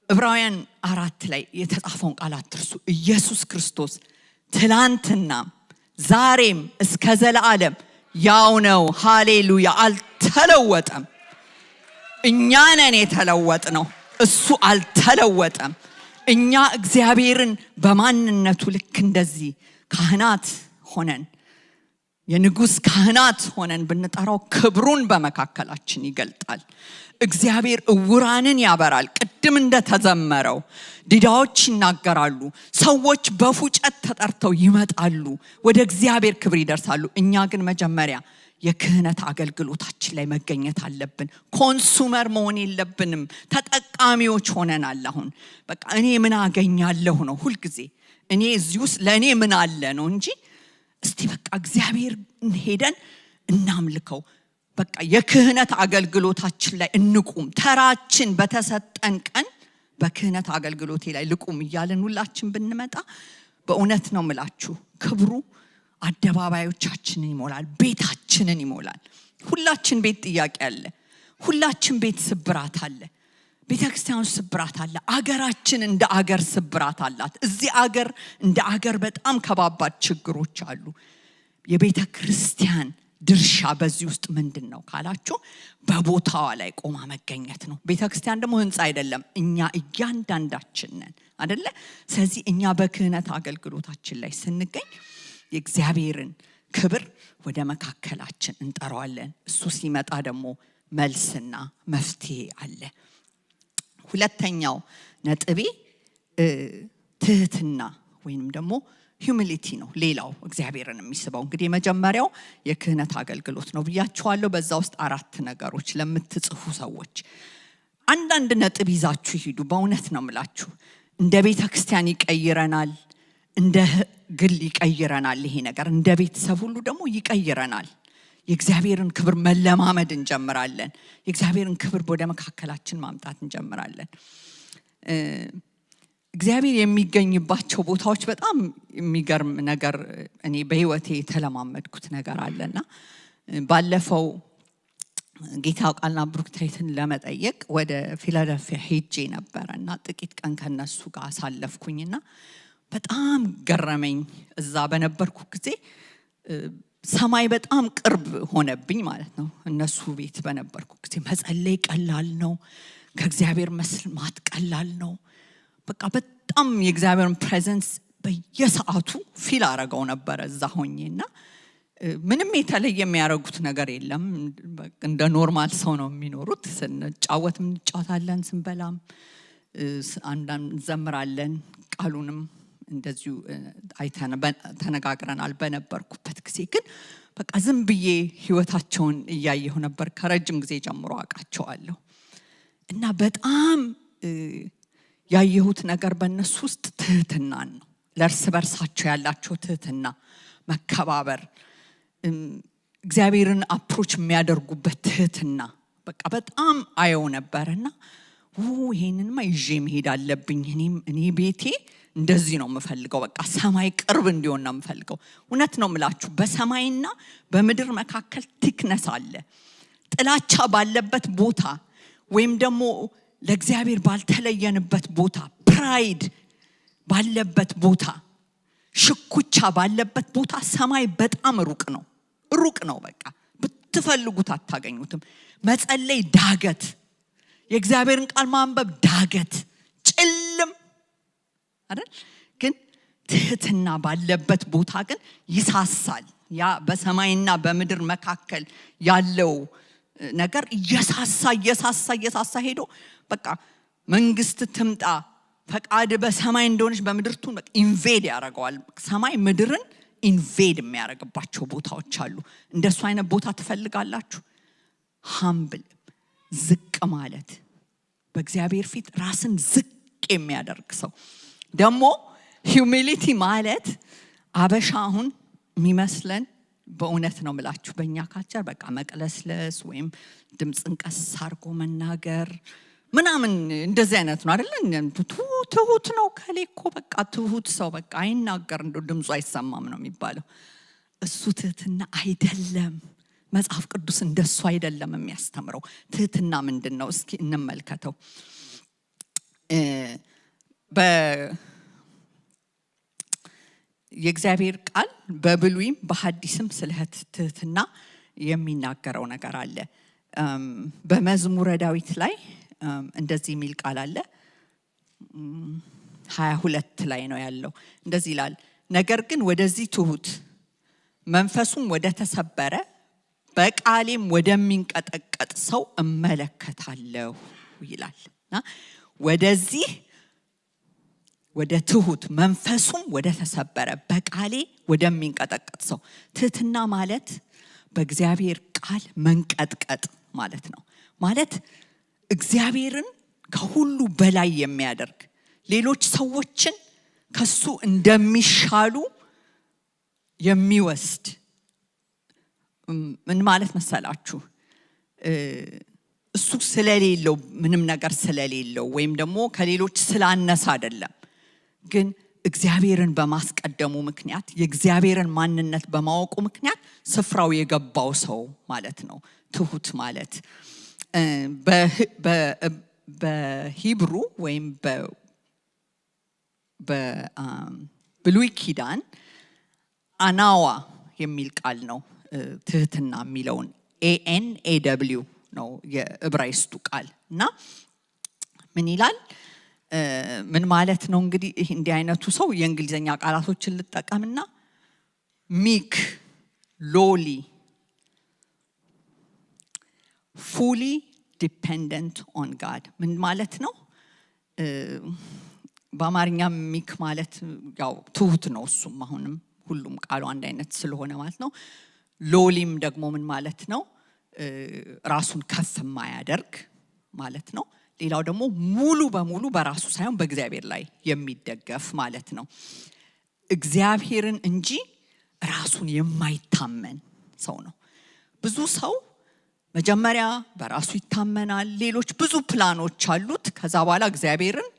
ዕብራውያን 4 ላይ የተጻፈውን ቃል አትርሱ። ኢየሱስ ክርስቶስ ትላንትና ዛሬም እስከ ዘለዓለም ያው ነው። ሃሌሉያ! አልተለወጠም። እኛ ነን የተለወጥነው፣ እሱ አልተለወጠም። እኛ እግዚአብሔርን በማንነቱ ልክ እንደዚህ ካህናት ሆነን፣ የንጉሥ ካህናት ሆነን ብንጠራው ክብሩን በመካከላችን ይገልጣል። እግዚአብሔር እውራንን ያበራል። ቅድም እንደተዘመረው ዲዳዎች ይናገራሉ። ሰዎች በፉጨት ተጠርተው ይመጣሉ፣ ወደ እግዚአብሔር ክብር ይደርሳሉ። እኛ ግን መጀመሪያ የክህነት አገልግሎታችን ላይ መገኘት አለብን። Consumer መሆን የለብንም። ተጠቃሚዎች ሆነናል። አሁን በቃ እኔ ምን አገኛለሁ ነው ሁልጊዜ። እኔ እዚህ ውስጥ ለእኔ ምን አለ ነው እንጂ እስቲ በቃ እግዚአብሔር ሄደን እናምልከው። በቃ የክህነት አገልግሎታችን ላይ እንቁም። ተራችን በተሰጠን ቀን በክህነት አገልግሎቴ ላይ ልቁም እያልን ሁላችን ብንመጣ፣ በእውነት ነው ምላችሁ፣ ክብሩ አደባባዮቻችንን ይሞላል፣ ቤታችንን ይሞላል። ሁላችን ቤት ጥያቄ አለ። ሁላችን ቤት ስብራት አለ። ቤተ ክርስቲያን ውስጥ ስብራት አለ። አገራችን እንደ አገር ስብራት አላት። እዚህ አገር እንደ አገር በጣም ከባባድ ችግሮች አሉ። የቤተ ክርስቲያን ድርሻ በዚህ ውስጥ ምንድን ነው ካላችሁ፣ በቦታዋ ላይ ቆማ መገኘት ነው። ቤተ ክርስቲያን ደግሞ ህንፃ አይደለም፣ እኛ እያንዳንዳችን ነን፣ አደለ? ስለዚህ እኛ በክህነት አገልግሎታችን ላይ ስንገኝ የእግዚአብሔርን ክብር ወደ መካከላችን እንጠራዋለን። እሱ ሲመጣ ደግሞ መልስና መፍትሄ አለ። ሁለተኛው ነጥቤ ትህትና ወይንም ደግሞ humility ነው። ሌላው እግዚአብሔርን የሚስበው እንግዲህ የመጀመሪያው የክህነት አገልግሎት ነው ብያችኋለሁ። በዛ ውስጥ አራት ነገሮች፣ ለምትጽፉ ሰዎች አንዳንድ ነጥብ ይዛችሁ ሂዱ። በእውነት ነው ምላችሁ፣ እንደ ቤተ ክርስቲያን ይቀይረናል፣ እንደ ግል ይቀይረናል። ይሄ ነገር እንደ ቤተሰብ ሁሉ ደግሞ ይቀይረናል። የእግዚአብሔርን ክብር መለማመድ እንጀምራለን። የእግዚአብሔርን ክብር ወደ መካከላችን ማምጣት እንጀምራለን። እግዚአብሔር የሚገኝባቸው ቦታዎች፣ በጣም የሚገርም ነገር እኔ በህይወቴ የተለማመድኩት ነገር አለና፣ ባለፈው ጌታ ቃልና ብሩክታይትን ለመጠየቅ ወደ ፊላደልፊያ ሄጄ ነበረ እና ጥቂት ቀን ከነሱ ጋር አሳለፍኩኝና በጣም ገረመኝ። እዛ በነበርኩ ጊዜ ሰማይ በጣም ቅርብ ሆነብኝ ማለት ነው። እነሱ ቤት በነበርኩ ጊዜ መጸለይ ቀላል ነው። ከእግዚአብሔር መስማት ቀላል ነው። በቃ በጣም የእግዚአብሔርን presence በየሰዓቱ feel አረገው ነበረ እዛ ሆኜ። እና ምንም የተለየ የሚያደርጉት ነገር የለም። እንደ normal ሰው ነው የሚኖሩት። ስንጫወት እንጫወታለን፣ ስንበላም አንዳንድ እንዘምራለን። ቃሉንም እንደዚሁ አይተን ተነጋግረናል። በነበርኩበት ጊዜ ግን በቃ ዝም ብዬ ህይወታቸውን እያየሁ ነበር። ከረጅም ጊዜ ጀምሮ አውቃቸዋለሁ እና በጣም ያየሁት ነገር በእነሱ ውስጥ ትህትናን ነው። ለእርስ በርሳቸው ያላቸው ትህትና፣ መከባበር፣ እግዚአብሔርን approach የሚያደርጉበት ትህትና በቃ በጣም አየው ነበር። እና ይሄንንማ ይዤ መሄድ አለብኝ። እኔም እኔ ቤቴ እንደዚህ ነው የምፈልገው። በቃ ሰማይ ቅርብ እንዲሆን ነው የምፈልገው። እውነት ነው የምላችሁ፣ በሰማይና በምድር መካከል thickness አለ። ጥላቻ ባለበት ቦታ ወይም ደግሞ ለእግዚአብሔር ባልተለየንበት ቦታ፣ pride ባለበት ቦታ፣ ሽኩቻ ባለበት ቦታ ሰማይ በጣም ሩቅ ነው፣ ሩቅ ነው። በቃ ብትፈልጉት አታገኙትም። መጸለይ ዳገት፣ የእግዚአብሔርን ቃል ማንበብ ዳገት፣ ጭልም አይደል? ግን ትህትና ባለበት ቦታ ግን ይሳሳል። ያ በሰማይና በምድር መካከል ያለው ነገር እየሳሳ እየሳሳ እየሳሳ ሄዶ በቃ መንግስትህ ትምጣ፣ ፈቃድህ በሰማይ እንደሆነች በምድር ትሁን invade ያደርገዋል። ሰማይ ምድርን invade የሚያደርግባቸው ቦታዎች አሉ። እንደሱ አይነት ቦታ ትፈልጋላችሁ? Humble፣ ዝቅ ማለት፣ በእግዚአብሔር ፊት ራስን ዝቅ የሚያደርግ ሰው። ደግሞ humility ማለት አበሻ አሁን የሚመስለን፣ በእውነት ነው ምላችሁ፣ በእኛ culture በቃ መቅለስለስ ወይም ድምፅን ቀስ አድርጎ መናገር ምናምን እንደዚህ አይነት ነው፣ አይደለ? ትሁት ነው ከሌ እኮ፣ በቃ ትሁት ሰው በቃ አይናገር፣ እንደ ድምፁ አይሰማም ነው የሚባለው። እሱ ትህትና አይደለም። መጽሐፍ ቅዱስ እንደሱ አይደለም የሚያስተምረው። ትህትና ምንድን ነው? እስኪ እንመልከተው። የእግዚአብሔር ቃል በብሉይም በሐዲስም ስለ ትህትና የሚናገረው ነገር አለ። በመዝሙረ ዳዊት ላይ እንደዚህ የሚል ቃል አለ። 22 ላይ ነው ያለው። እንደዚህ ይላል፣ ነገር ግን ወደዚህ ትሁት፣ መንፈሱም ወደ ተሰበረ፣ በቃሌም ወደሚንቀጠቀጥ ሰው እመለከታለሁ ይላል። እና ወደዚህ ወደ ትሁት፣ መንፈሱም ወደ ተሰበረ፣ በቃሌ ወደሚንቀጠቀጥ ሰው። ትህትና ማለት በእግዚአብሔር ቃል መንቀጥቀጥ ማለት ነው። ማለት እግዚአብሔርን ከሁሉ በላይ የሚያደርግ፣ ሌሎች ሰዎችን ከሱ እንደሚሻሉ የሚወስድ። ምን ማለት መሰላችሁ? እሱ ስለሌለው፣ ምንም ነገር ስለሌለው ወይም ደግሞ ከሌሎች ስላነሰ አይደለም። ግን እግዚአብሔርን በማስቀደሙ ምክንያት፣ የእግዚአብሔርን ማንነት በማወቁ ምክንያት ስፍራው የገባው ሰው ማለት ነው። ትሁት ማለት በ Hebrew ወይም በብሉይ ኪዳን አናዋ የሚል ቃል ነው። ትህትና የሚለውን ANAW ነው የዕብራይስጡ ቃል። እና ምን ይላል? ምን ማለት ነው? እንግዲህ እንዲህ አይነቱ ሰው፣ የእንግሊዝኛ ቃላቶችን ልጠቀምና፣ meek, lowly, fully dependent on God። ምን ማለት ነው? በአማርኛ meek ማለት ያው ትሁት ነው። እሱም አሁንም ሁሉም ቃሉ አንድ አይነት ስለሆነ ማለት ነው። Lowly ም ደግሞ ምን ማለት ነው? ራሱን ከፍ የማያደርግ ማለት ነው። ሌላው ደግሞ ሙሉ በሙሉ በራሱ ሳይሆን በእግዚአብሔር ላይ የሚደገፍ ማለት ነው። እግዚአብሔርን እንጂ ራሱን የማይታመን ሰው ነው። ብዙ ሰው መጀመሪያ በራሱ ይታመናል። ሌሎች ብዙ ፕላኖች አሉት። ከዛ በኋላ እግዚአብሔርን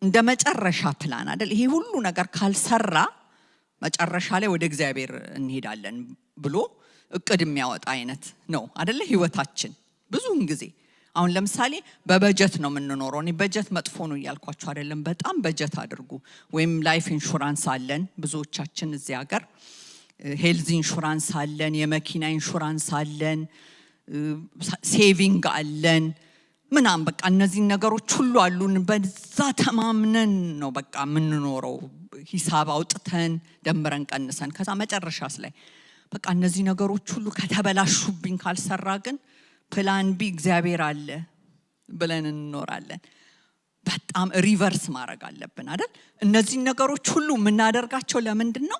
እንደ መጨረሻ ፕላን አይደል? ይሄ ሁሉ ነገር ካልሰራ መጨረሻ ላይ ወደ እግዚአብሔር እንሄዳለን ብሎ እቅድ የሚያወጣ አይነት ነው አደለ? ህይወታችን ብዙውን ጊዜ አሁን ለምሳሌ በበጀት ነው የምንኖረው። እኔ በጀት መጥፎ ነው እያልኳችሁ አይደለም። በጣም በጀት አድርጉ። ወይም life insurance አለን ብዙዎቻችን እዚህ ሀገር፣ health insurance አለን፣ የመኪና ኢንሹራንስ አለን፣ saving አለን ምናምን፣ በቃ እነዚህን ነገሮች ሁሉ አሉን። በዛ ተማምነን ነው በቃ የምንኖረው፣ ሂሳብ አውጥተን፣ ደምረን ቀንሰን። ከዛ መጨረሻስ ላይ በቃ እነዚህ ነገሮች ሁሉ ከተበላሹብኝ፣ ካልሰራ ግን plan B እግዚአብሔር አለ ብለን እንኖራለን። በጣም reverse ማድረግ አለብን አይደል? እነዚህን ነገሮች ሁሉ የምናደርጋቸው ለምንድን ነው?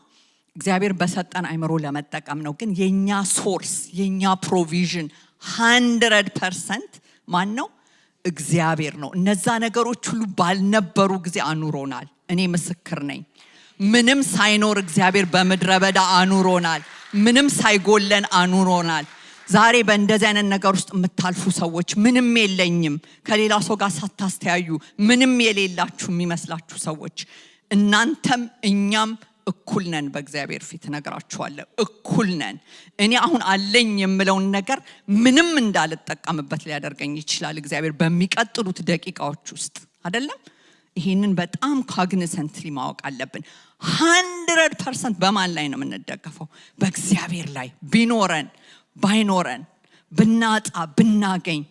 እግዚአብሔር በሰጠን አይምሮ ለመጠቀም ነው። ግን የኛ source፣ የኛ provision 100% ማን ነው? እግዚአብሔር ነው። እነዛ ነገሮች ሁሉ ባልነበሩ ጊዜ አኑሮናል። እኔ ምስክር ነኝ። ምንም ሳይኖር እግዚአብሔር በምድረ በዳ አኑሮናል። ምንም ሳይጎለን አኑሮናል። ዛሬ በእንደዚህ አይነት ነገር ውስጥ የምታልፉ ሰዎች፣ ምንም የለኝም፣ ከሌላ ሰው ጋር ሳታስተያዩ ምንም የሌላችሁ የሚመስላችሁ ሰዎች፣ እናንተም እኛም እኩል ነን። በእግዚአብሔር ፊት እነግራችኋለሁ፣ እኩል ነን። እኔ አሁን አለኝ የምለውን ነገር ምንም እንዳልጠቀምበት ሊያደርገኝ ይችላል እግዚአብሔር በሚቀጥሉት ደቂቃዎች ውስጥ፣ አይደለም? ይሄንን በጣም cognizantly ማወቅ አለብን። 100% በማን ላይ ነው የምንደገፈው? በእግዚአብሔር ላይ። ቢኖረን ባይኖረን፣ ብናጣ ብናገኝ፣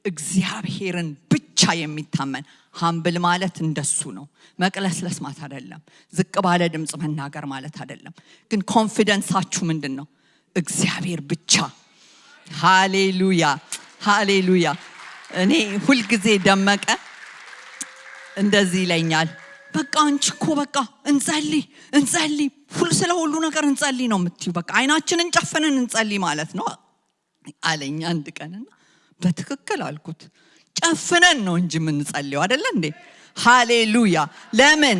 እግዚአብሔርን ብቻ የሚታመን humble ማለት እንደሱ ነው። መቅለስለስ ማለት አይደለም። ዝቅ ባለ ድምፅ መናገር ማለት አይደለም። ግን confidence ኣችሁ ምንድን ነው? እግዚአብሔር ብቻ። ሃሌሉያ፣ ሃሌሉያ። እኔ ሁልጊዜ ደመቀ እንደዚህ ይለኛል። በቃ አንቺ እኮ በቃ እንጸልይ እንጸልይ፣ ሁሉ ስለ ሁሉ ነገር እንጸልይ ነው የምትዩ። በቃ አይናችንን ጨፍነን እንጸልይ ማለት ነው አለኝ አንድ ቀንና በትክክል አልኩት። ጨፍነን ነው እንጂ የምንጸልየው፣ አይደለ እንዴ? ሃሌሉያ። ለምን?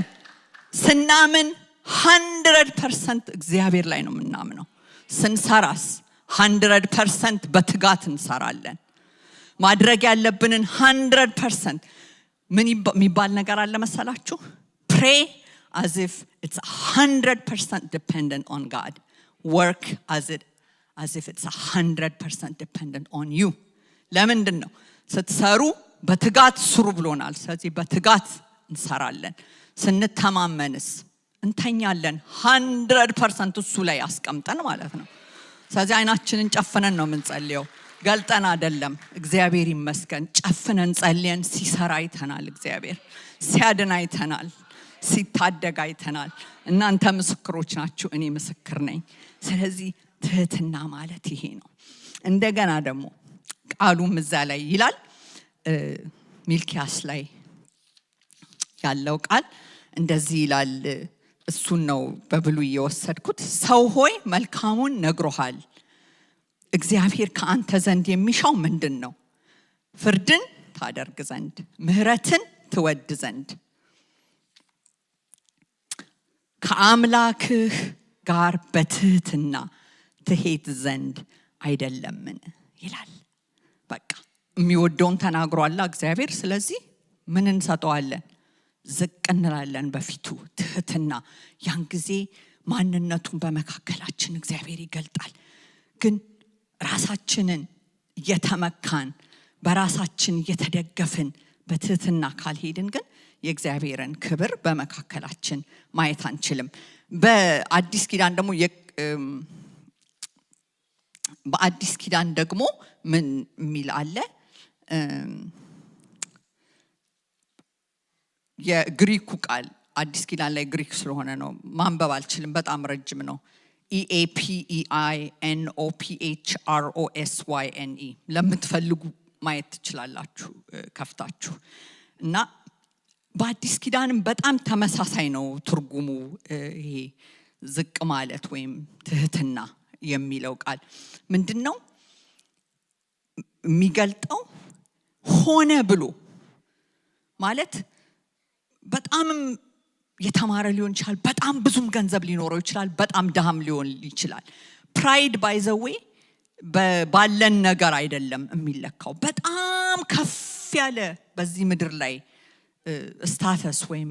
ስናምን 100% እግዚአብሔር ላይ ነው የምናምነው። ስንሰራስ 100% በትጋት እንሰራለን። ማድረግ ያለብንን 100%። ምን የሚባል ነገር አለ መሰላችሁ? Pray as if it's 100% dependent on God. Work as if it's 100% dependent on you. ለምንድን ነው? ስትሰሩ በትጋት ስሩ ብሎናል። ስለዚህ በትጋት እንሰራለን። ስንተማመንስ እንተኛለን። 100% እሱ ላይ አስቀምጠን ማለት ነው። ስለዚህ አይናችንን ጨፍነን ነው የምንጸልየው፣ ገልጠን አይደለም። እግዚአብሔር ይመስገን፣ ጨፍነን ጸልየን ሲሰራ አይተናል። እግዚአብሔር ሲያድን አይተናል። ሲታደግ አይተናል። እናንተ ምስክሮች ናችሁ፣ እኔ ምስክር ነኝ። ስለዚህ ትህትና ማለት ይሄ ነው። እንደገና ደግሞ ቃሉም እዛ ላይ ይላል፣ ሚልኪያስ ላይ ያለው ቃል እንደዚህ ይላል። እሱን ነው በብሉይ የወሰድኩት። ሰው ሆይ፣ መልካሙን ነግሮሃል። እግዚአብሔር ከአንተ ዘንድ የሚሻው ምንድን ነው? ፍርድን ታደርግ ዘንድ፣ ምህረትን ትወድ ዘንድ፣ ከአምላክህ ጋር በትህትና ትሄድ ዘንድ አይደለምን ይላል። በቃ የሚወደውን ተናግሯል እግዚአብሔር። ስለዚህ ምን እንሰጠዋለን? ዝቅ እንላለን በፊቱ፣ ትህትና። ያን ጊዜ ማንነቱን በመካከላችን እግዚአብሔር ይገልጣል። ግን ራሳችንን እየተመካን፣ በራሳችን እየተደገፍን በትህትና ካልሄድን ግን የእግዚአብሔርን ክብር በመካከላችን ማየት አንችልም። በአዲስ ኪዳን ደግሞ ምን የሚል አለ? የግሪኩ ቃል፣ አዲስ ኪዳን ላይ ግሪክ ስለሆነ ነው፣ ማንበብ አልችልም፣ በጣም ረጅም ነው። EAPEINOPHROSYNE፣ ለምትፈልጉ ማየት ትችላላችሁ ከፍታችሁ። እና በአዲስ ኪዳንም በጣም ተመሳሳይ ነው ትርጉሙ። ይሄ ዝቅ ማለት ወይም ትህትና የሚለው ቃል ምንድን ነው የሚገልጠው? ሆነ ብሎ ማለት በጣምም የተማረ ሊሆን ይችላል፣ በጣም ብዙም ገንዘብ ሊኖረው ይችላል፣ በጣም ድሃም ሊሆን ይችላል። Pride, by the way, ባለን ነገር አይደለም የሚለካው። በጣም ከፍ ያለ በዚህ ምድር ላይ status ወይም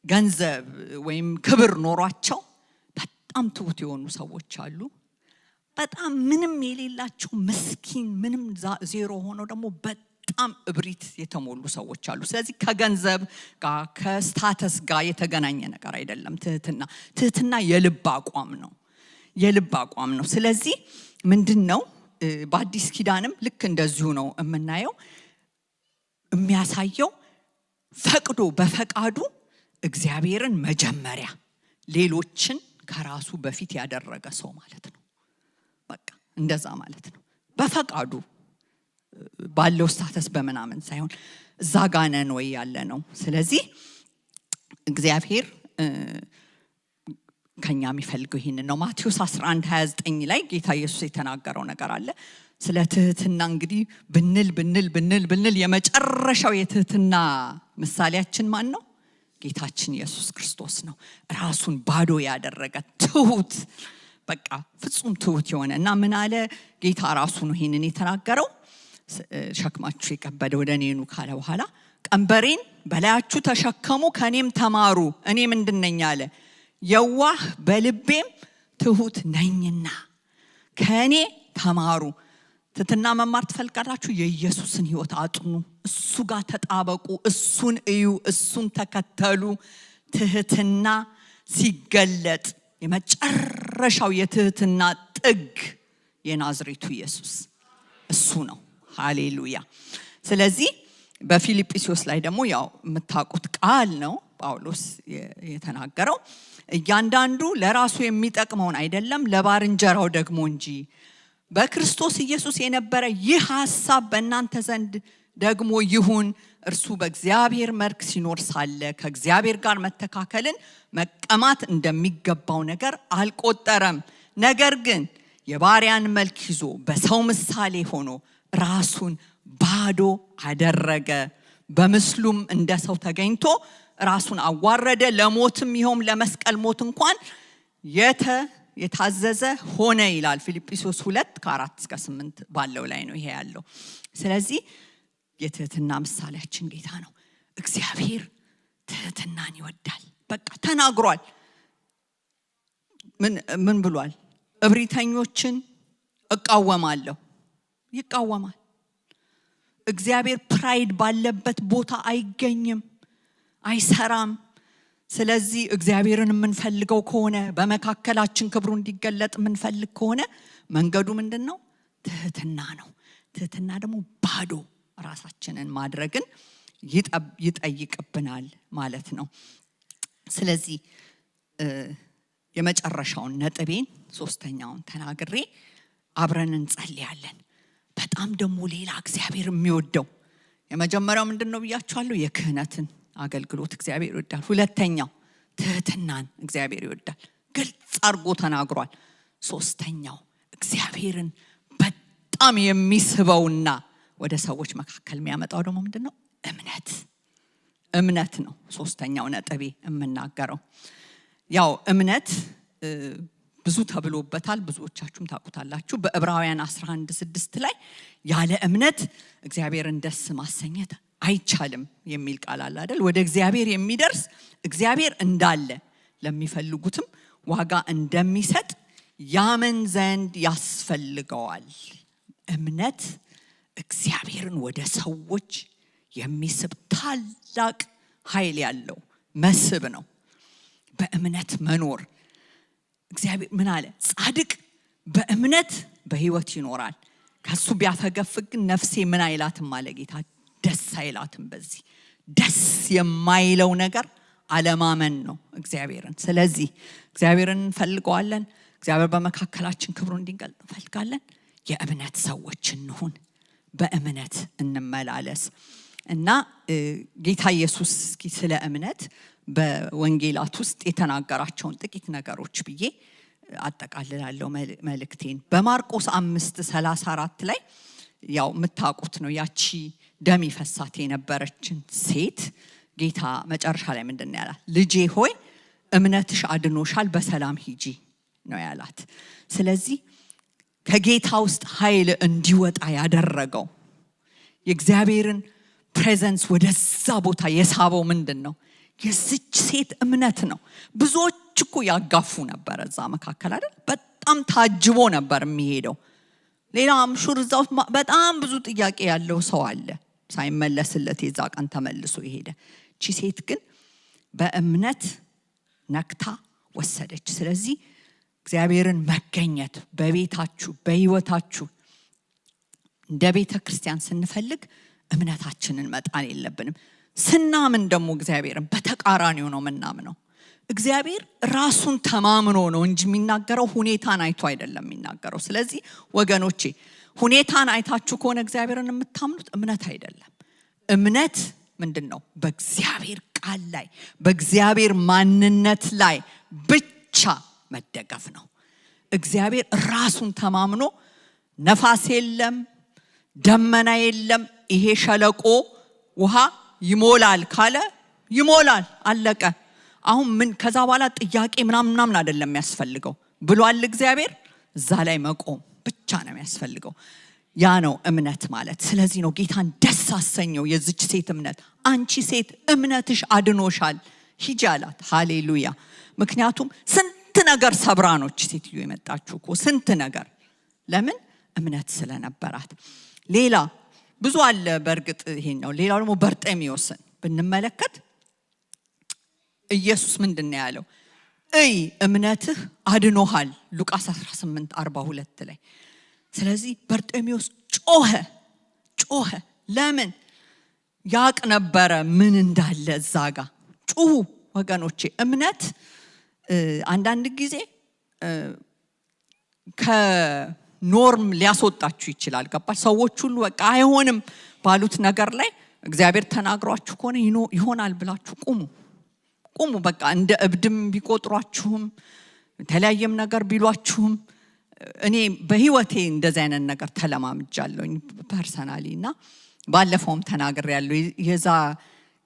ገንዘብ ወይም ክብር ኖሯቸው በጣም ትሁት የሆኑ ሰዎች አሉ። በጣም ምንም የሌላቸው ምስኪን፣ ምንም ዜሮ ሆነው ደግሞ በጣም እብሪት የተሞሉ ሰዎች አሉ። ስለዚህ ከገንዘብ ጋር፣ ከ status ጋር የተገናኘ ነገር አይደለም ትህትና። ትህትና የልብ አቋም ነው። የልብ አቋም ነው። ስለዚህ ምንድን ነው፣ በአዲስ ኪዳንም ልክ እንደዚሁ ነው የምናየው። የሚያሳየው ፈቅዶ በፈቃዱ እግዚአብሔርን መጀመሪያ፣ ሌሎችን ከራሱ በፊት ያደረገ ሰው ማለት ነው። በቃ እንደዛ ማለት ነው። በፈቃዱ፣ ባለው status በምናምን ሳይሆን። እዛ ጋ ነን ወይ ያለ ነው። ስለዚህ እግዚአብሔር ከኛ የሚፈልገው ይህንን ነው። ማቴዎስ 11 29 ላይ ጌታ ኢየሱስ የተናገረው ነገር አለ። ስለ ትህትና እንግዲህ ብንል ብንል ብንል ብንል የመጨረሻው የትህትና ምሳሌያችን ማን ነው? ጌታችን ኢየሱስ ክርስቶስ ነው። ራሱን ባዶ ያደረገ፣ ትሁት፣ በቃ ፍጹም ትሁት የሆነ። እና ምን አለ? ጌታ ራሱ ነው ይህንን የተናገረው። ሸክማችሁ የከበደ ወደ እኔ ኑ ካለ በኋላ፣ ቀንበሬን በላያችሁ ተሸከሙ፣ ከእኔም ተማሩ፣ እኔ ምንድን ነኝ አለ? የዋህ በልቤም ትሁት ነኝና ከእኔ ተማሩ። ትህትና መማር ትፈልጋላችሁ? የኢየሱስን ሕይወት አጥኑ። እሱ ጋር ተጣበቁ፣ እሱን እዩ፣ እሱን ተከተሉ። ትህትና ሲገለጥ የመጨረሻው የትህትና ጥግ የናዝሬቱ ኢየሱስ እሱ ነው። ሃሌሉያ። ስለዚህ በፊልጵስዩስ ላይ ደግሞ ያው የምታውቁት ቃል ነው ጳውሎስ የተናገረው፣ እያንዳንዱ ለራሱ የሚጠቅመውን አይደለም፣ ለባልንጀራው ደግሞ እንጂ። በክርስቶስ ኢየሱስ የነበረ ይህ ሐሳብ በእናንተ ዘንድ ደግሞ ይሁን። እርሱ በእግዚአብሔር መልክ ሲኖር ሳለ ከእግዚአብሔር ጋር መተካከልን መቀማት እንደሚገባው ነገር አልቆጠረም። ነገር ግን የባሪያን መልክ ይዞ በሰው ምሳሌ ሆኖ ራሱን ባዶ አደረገ። በምስሉም እንደ ሰው ተገኝቶ ራሱን አዋረደ፣ ለሞትም፣ ይኸውም ለመስቀል ሞት እንኳን የታዘዘ ሆነ ይላል። ፊልጵስዩስ 2 ከ4 እስከ 8 ባለው ላይ ነው ይሄ ያለው። ስለዚህ የትህትና ምሳሌያችን ጌታ ነው። እግዚአብሔር ትህትናን ይወዳል። በቃ ተናግሯል። ምን ብሏል? እብሪተኞችን እቃወማለሁ። ይቃወማል። እግዚአብሔር pride ባለበት ቦታ አይገኝም፣ አይሰራም። ስለዚህ እግዚአብሔርን የምንፈልገው ከሆነ፣ በመካከላችን ክብሩ እንዲገለጥ የምንፈልግ ከሆነ መንገዱ ምንድን ነው? ትህትና ነው። ትህትና ደግሞ ባዶ ራሳችንን ማድረግን ይጠይቅብናል ማለት ነው። ስለዚህ የመጨረሻውን ነጥቤን፣ ሶስተኛውን ተናግሬ አብረን እንጸልያለን። በጣም ደግሞ ሌላ እግዚአብሔር የሚወደው፣ የመጀመሪያው ምንድን ነው ብያችኋለሁ? የክህነትን አገልግሎት እግዚአብሔር ይወዳል። ሁለተኛው ትህትናን እግዚአብሔር ይወዳል። ግልጽ አድርጎ ተናግሯል። ሶስተኛው እግዚአብሔርን በጣም የሚስበውና ወደ ሰዎች መካከል የሚያመጣው ደግሞ ምንድነው? እምነት። እምነት ነው ሶስተኛው ነጥቤ የምናገረው። ያው እምነት ብዙ ተብሎበታል፣ ብዙዎቻችሁም ታውቁታላችሁ። በዕብራውያን 11:6 ላይ ያለ እምነት እግዚአብሔርን ደስ ማሰኘት አይቻልም የሚል ቃል አለ አይደል? ወደ እግዚአብሔር የሚደርስ እግዚአብሔር እንዳለ ለሚፈልጉትም ዋጋ እንደሚሰጥ ያምን ዘንድ ያስፈልገዋል። እምነት እግዚአብሔርን ወደ ሰዎች የሚስብ ታላቅ ኃይል ያለው መስህብ ነው። በእምነት መኖር። እግዚአብሔር ምን አለ? ጻድቅ በእምነት በህይወት ይኖራል፣ ከሱ ቢያፈገፍግ ግን ነፍሴ ምን አይላትም አለ ጌታ፣ ደስ አይላትም። በዚህ ደስ የማይለው ነገር አለማመን ነው እግዚአብሔርን። ስለዚህ እግዚአብሔርን እንፈልገዋለን። እግዚአብሔር በመካከላችን ክብሩን እንዲገልጥ እንፈልጋለን። የእምነት ሰዎች እንሁን፣ በእምነት እንመላለስ። እና ጌታ ኢየሱስ እስኪ ስለ እምነት በወንጌላት ውስጥ የተናገራቸውን ጥቂት ነገሮች ብዬ አጠቃልላለሁ መልእክቴን። በማርቆስ 5:34 ላይ ያው የምታውቁት ነው። ያቺ ደም ይፈሳት የነበረችን ሴት ጌታ መጨረሻ ላይ ምንድን ነው ያላት? ልጄ ሆይ እምነትሽ አድኖሻል፣ በሰላም ሂጂ ነው ያላት። ስለዚህ ከጌታ ውስጥ ኃይል እንዲወጣ ያደረገው፣ የእግዚአብሔርን presence ወደዛ ቦታ የሳበው ምንድን ነው? የዚች ሴት እምነት ነው። ብዙዎች እኮ ያጋፉ ነበር እዛ መካከል አይደል? በጣም ታጅቦ ነበር የሚሄደው። ሌላ I'm sure እዛ ውስጥ በጣም ብዙ ጥያቄ ያለው ሰው አለ ሳይመለስለት የዛ ቀን ተመልሶ የሄደ። እቺ ሴት ግን በእምነት ነክታ ወሰደች። ስለዚህ እግዚአብሔርን መገኘት በቤታችሁ፣ በህይወታችሁ እንደ ቤተ ክርስቲያን ስንፈልግ እምነታችንን መጣል የለብንም። ስናምን ደግሞ እግዚአብሔርን በተቃራኒው ነው የምናምነው። እግዚአብሔር ራሱን ተማምኖ ነው እንጂ የሚናገረው ሁኔታን አይቶ አይደለም የሚናገረው። ስለዚህ ወገኖቼ፣ ሁኔታን አይታችሁ ከሆነ እግዚአብሔርን የምታምኑት እምነት አይደለም። እምነት ምንድን ነው? በእግዚአብሔር ቃል ላይ፣ በእግዚአብሔር ማንነት ላይ ብቻ መደገፍ ነው። እግዚአብሔር ራሱን ተማምኖ ነፋስ የለም፣ ደመና የለም፣ ይሄ ሸለቆ ውሃ ይሞላል ካለ ይሞላል፣ አለቀ። አሁን ምን ከዛ በኋላ ጥያቄ ምናምን ምናምን አይደለም የሚያስፈልገው። ብሏል እግዚአብሔር፣ እዛ ላይ መቆም ብቻ ነው የሚያስፈልገው። ያ ነው እምነት ማለት። ስለዚህ ነው ጌታን ደስ አሰኘው የዚች ሴት እምነት። አንቺ ሴት እምነትሽ አድኖሻል፣ ሂጂ አላት። ሃሌሉያ። ምክንያቱም ስንት ነገር ሰብራ ነው እቺ ሴትዮ የመጣችው እኮ፣ ስንት ነገር። ለምን? እምነት ስለነበራት። ሌላ ብዙ አለ በእርግጥ ይሄኛው። ሌላው ደግሞ በርጤሜዎስን ብንመለከት ኢየሱስ ምንድን ነው ያለው? እይ እምነትህ አድኖሃል፣ ሉቃስ 18:42 ላይ። ስለዚህ በርጤሜዎስ ጮኸ፣ ጮኸ። ለምን? ያቅ ነበረ ምን እንዳለ እዛ ጋ። ጩሁ ወገኖቼ። እምነት አንዳንድ ጊዜ ከ norm ሊያስወጣችሁ ይችላል። ገባች? ሰዎች ሁሉ በቃ አይሆንም ባሉት ነገር ላይ እግዚአብሔር ተናግሯችሁ ከሆነ ይሆናል ብላችሁ ቁሙ፣ ቁሙ። በቃ እንደ እብድም ቢቆጥሯችሁም የተለያየም ነገር ቢሏችሁም፣ እኔ በህይወቴ እንደዚህ አይነት ነገር ተለማምጃለሁኝ personally። እና ባለፈውም ተናግሬያለሁ። የዛ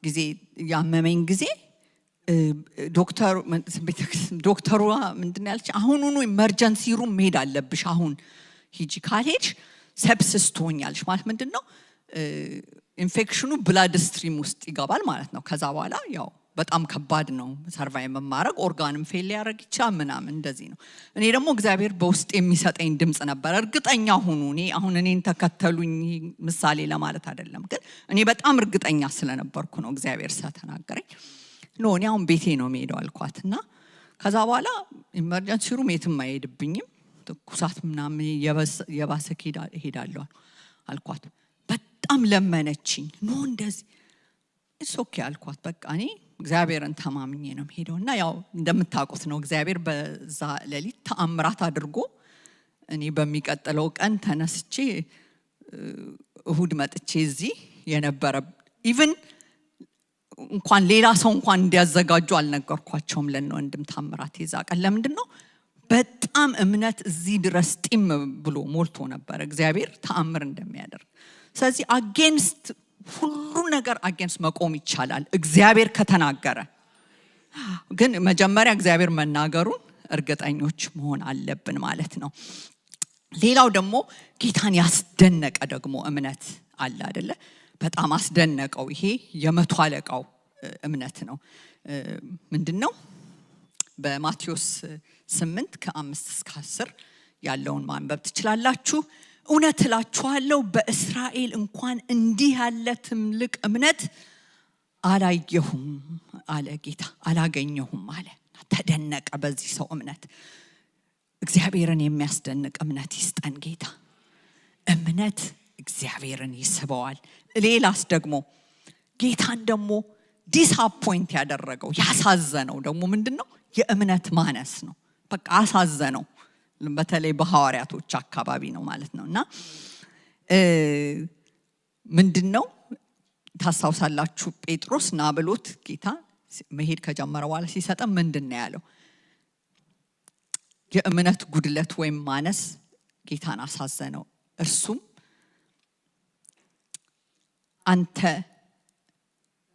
ጊዜ ያመመኝ ጊዜ ዶክተሯ ምንድን ያለች? አሁኑኑ emergency room መሄድ አለብሽ፣ አሁን ሂጂ፣ ካልሄድሽ sepsis ትሆኛለሽ። ማለት ምንድን ነው? ኢንፌክሽኑ blood stream ውስጥ ይገባል ማለት ነው። ከዛ በኋላ ያው በጣም ከባድ ነው survive ማድረግ፣ organ ም fail ሊያደርግ ይችላል ምናምን እንደዚህ ነው። እኔ ደግሞ እግዚአብሔር በውስጥ የሚሰጠኝ ድምፅ ነበር። እርግጠኛ ሁኑ። እኔ አሁን እኔን ተከተሉኝ ምሳሌ ለማለት አይደለም፣ ግን እኔ በጣም እርግጠኛ ስለነበርኩ ነው እግዚአብሔር ስለተናገረኝ። No፣ እኔ አሁን ቤቴ ነው የምሄደው አልኳት። እና ከዛ በኋላ emergency room የትም አይሄድብኝም፣ ትኩሳት ምናምን የባሰ እሄዳለሁ አልኳት። በጣም ለመነችኝ። No፣ እንደዚህ it's okay አልኳት። በቃ እኔ እግዚአብሔርን ተማምኜ ነው የምሄደው። እና ያው እንደምታውቁት ነው፣ እግዚአብሔር በዛ ሌሊት ተአምራት አድርጎ እኔ በሚቀጥለው ቀን ተነስቼ እሁድ መጥቼ እዚህ የነበረ even እንኳን ሌላ ሰው እንኳን እንዲያዘጋጁ አልነገርኳቸውም ለነ ወንድም ታምራት የዛ ቀን። ለምንድን ነው? በጣም እምነት እዚህ ድረስ ጢም ብሎ ሞልቶ ነበር እግዚአብሔር ተአምር እንደሚያደርግ። ስለዚህ against ሁሉ ነገር against መቆም ይቻላል እግዚአብሔር ከተናገረ። ግን መጀመሪያ እግዚአብሔር መናገሩን እርግጠኞች መሆን አለብን ማለት ነው። ሌላው ደግሞ ጌታን ያስደነቀ ደግሞ እምነት አለ አይደለ? በጣም አስደነቀው። ይሄ የመቶ አለቃው እምነት ነው። ምንድነው? በማቴዎስ 8 ከ5 እስከ 10 ያለውን ማንበብ ትችላላችሁ። እውነት እላችኋለሁ በእስራኤል እንኳን እንዲህ ያለ ትልቅ እምነት አላየሁም አለ ጌታ፣ አላገኘሁም አለ። ተደነቀ በዚህ ሰው እምነት። እግዚአብሔርን የሚያስደንቅ እምነት ይስጠን ጌታ። እምነት እግዚአብሔርን ይስበዋል። ሌላስ ደግሞ ጌታን ደግሞ disappoint ያደረገው ያሳዘነው ደግሞ ምንድነው? የእምነት ማነስ ነው። በቃ አሳዘነው። በተለይ በሐዋርያቶች አካባቢ ነው ማለት ነው። እና ምንድነው ታስታውሳላችሁ? ጴጥሮስ ና ብሎት ጌታ መሄድ ከጀመረ በኋላ ሲሰጠን ምንድነው ያለው? የእምነት ጉድለት ወይም ማነስ ጌታን አሳዘነው። እርሱም አንተ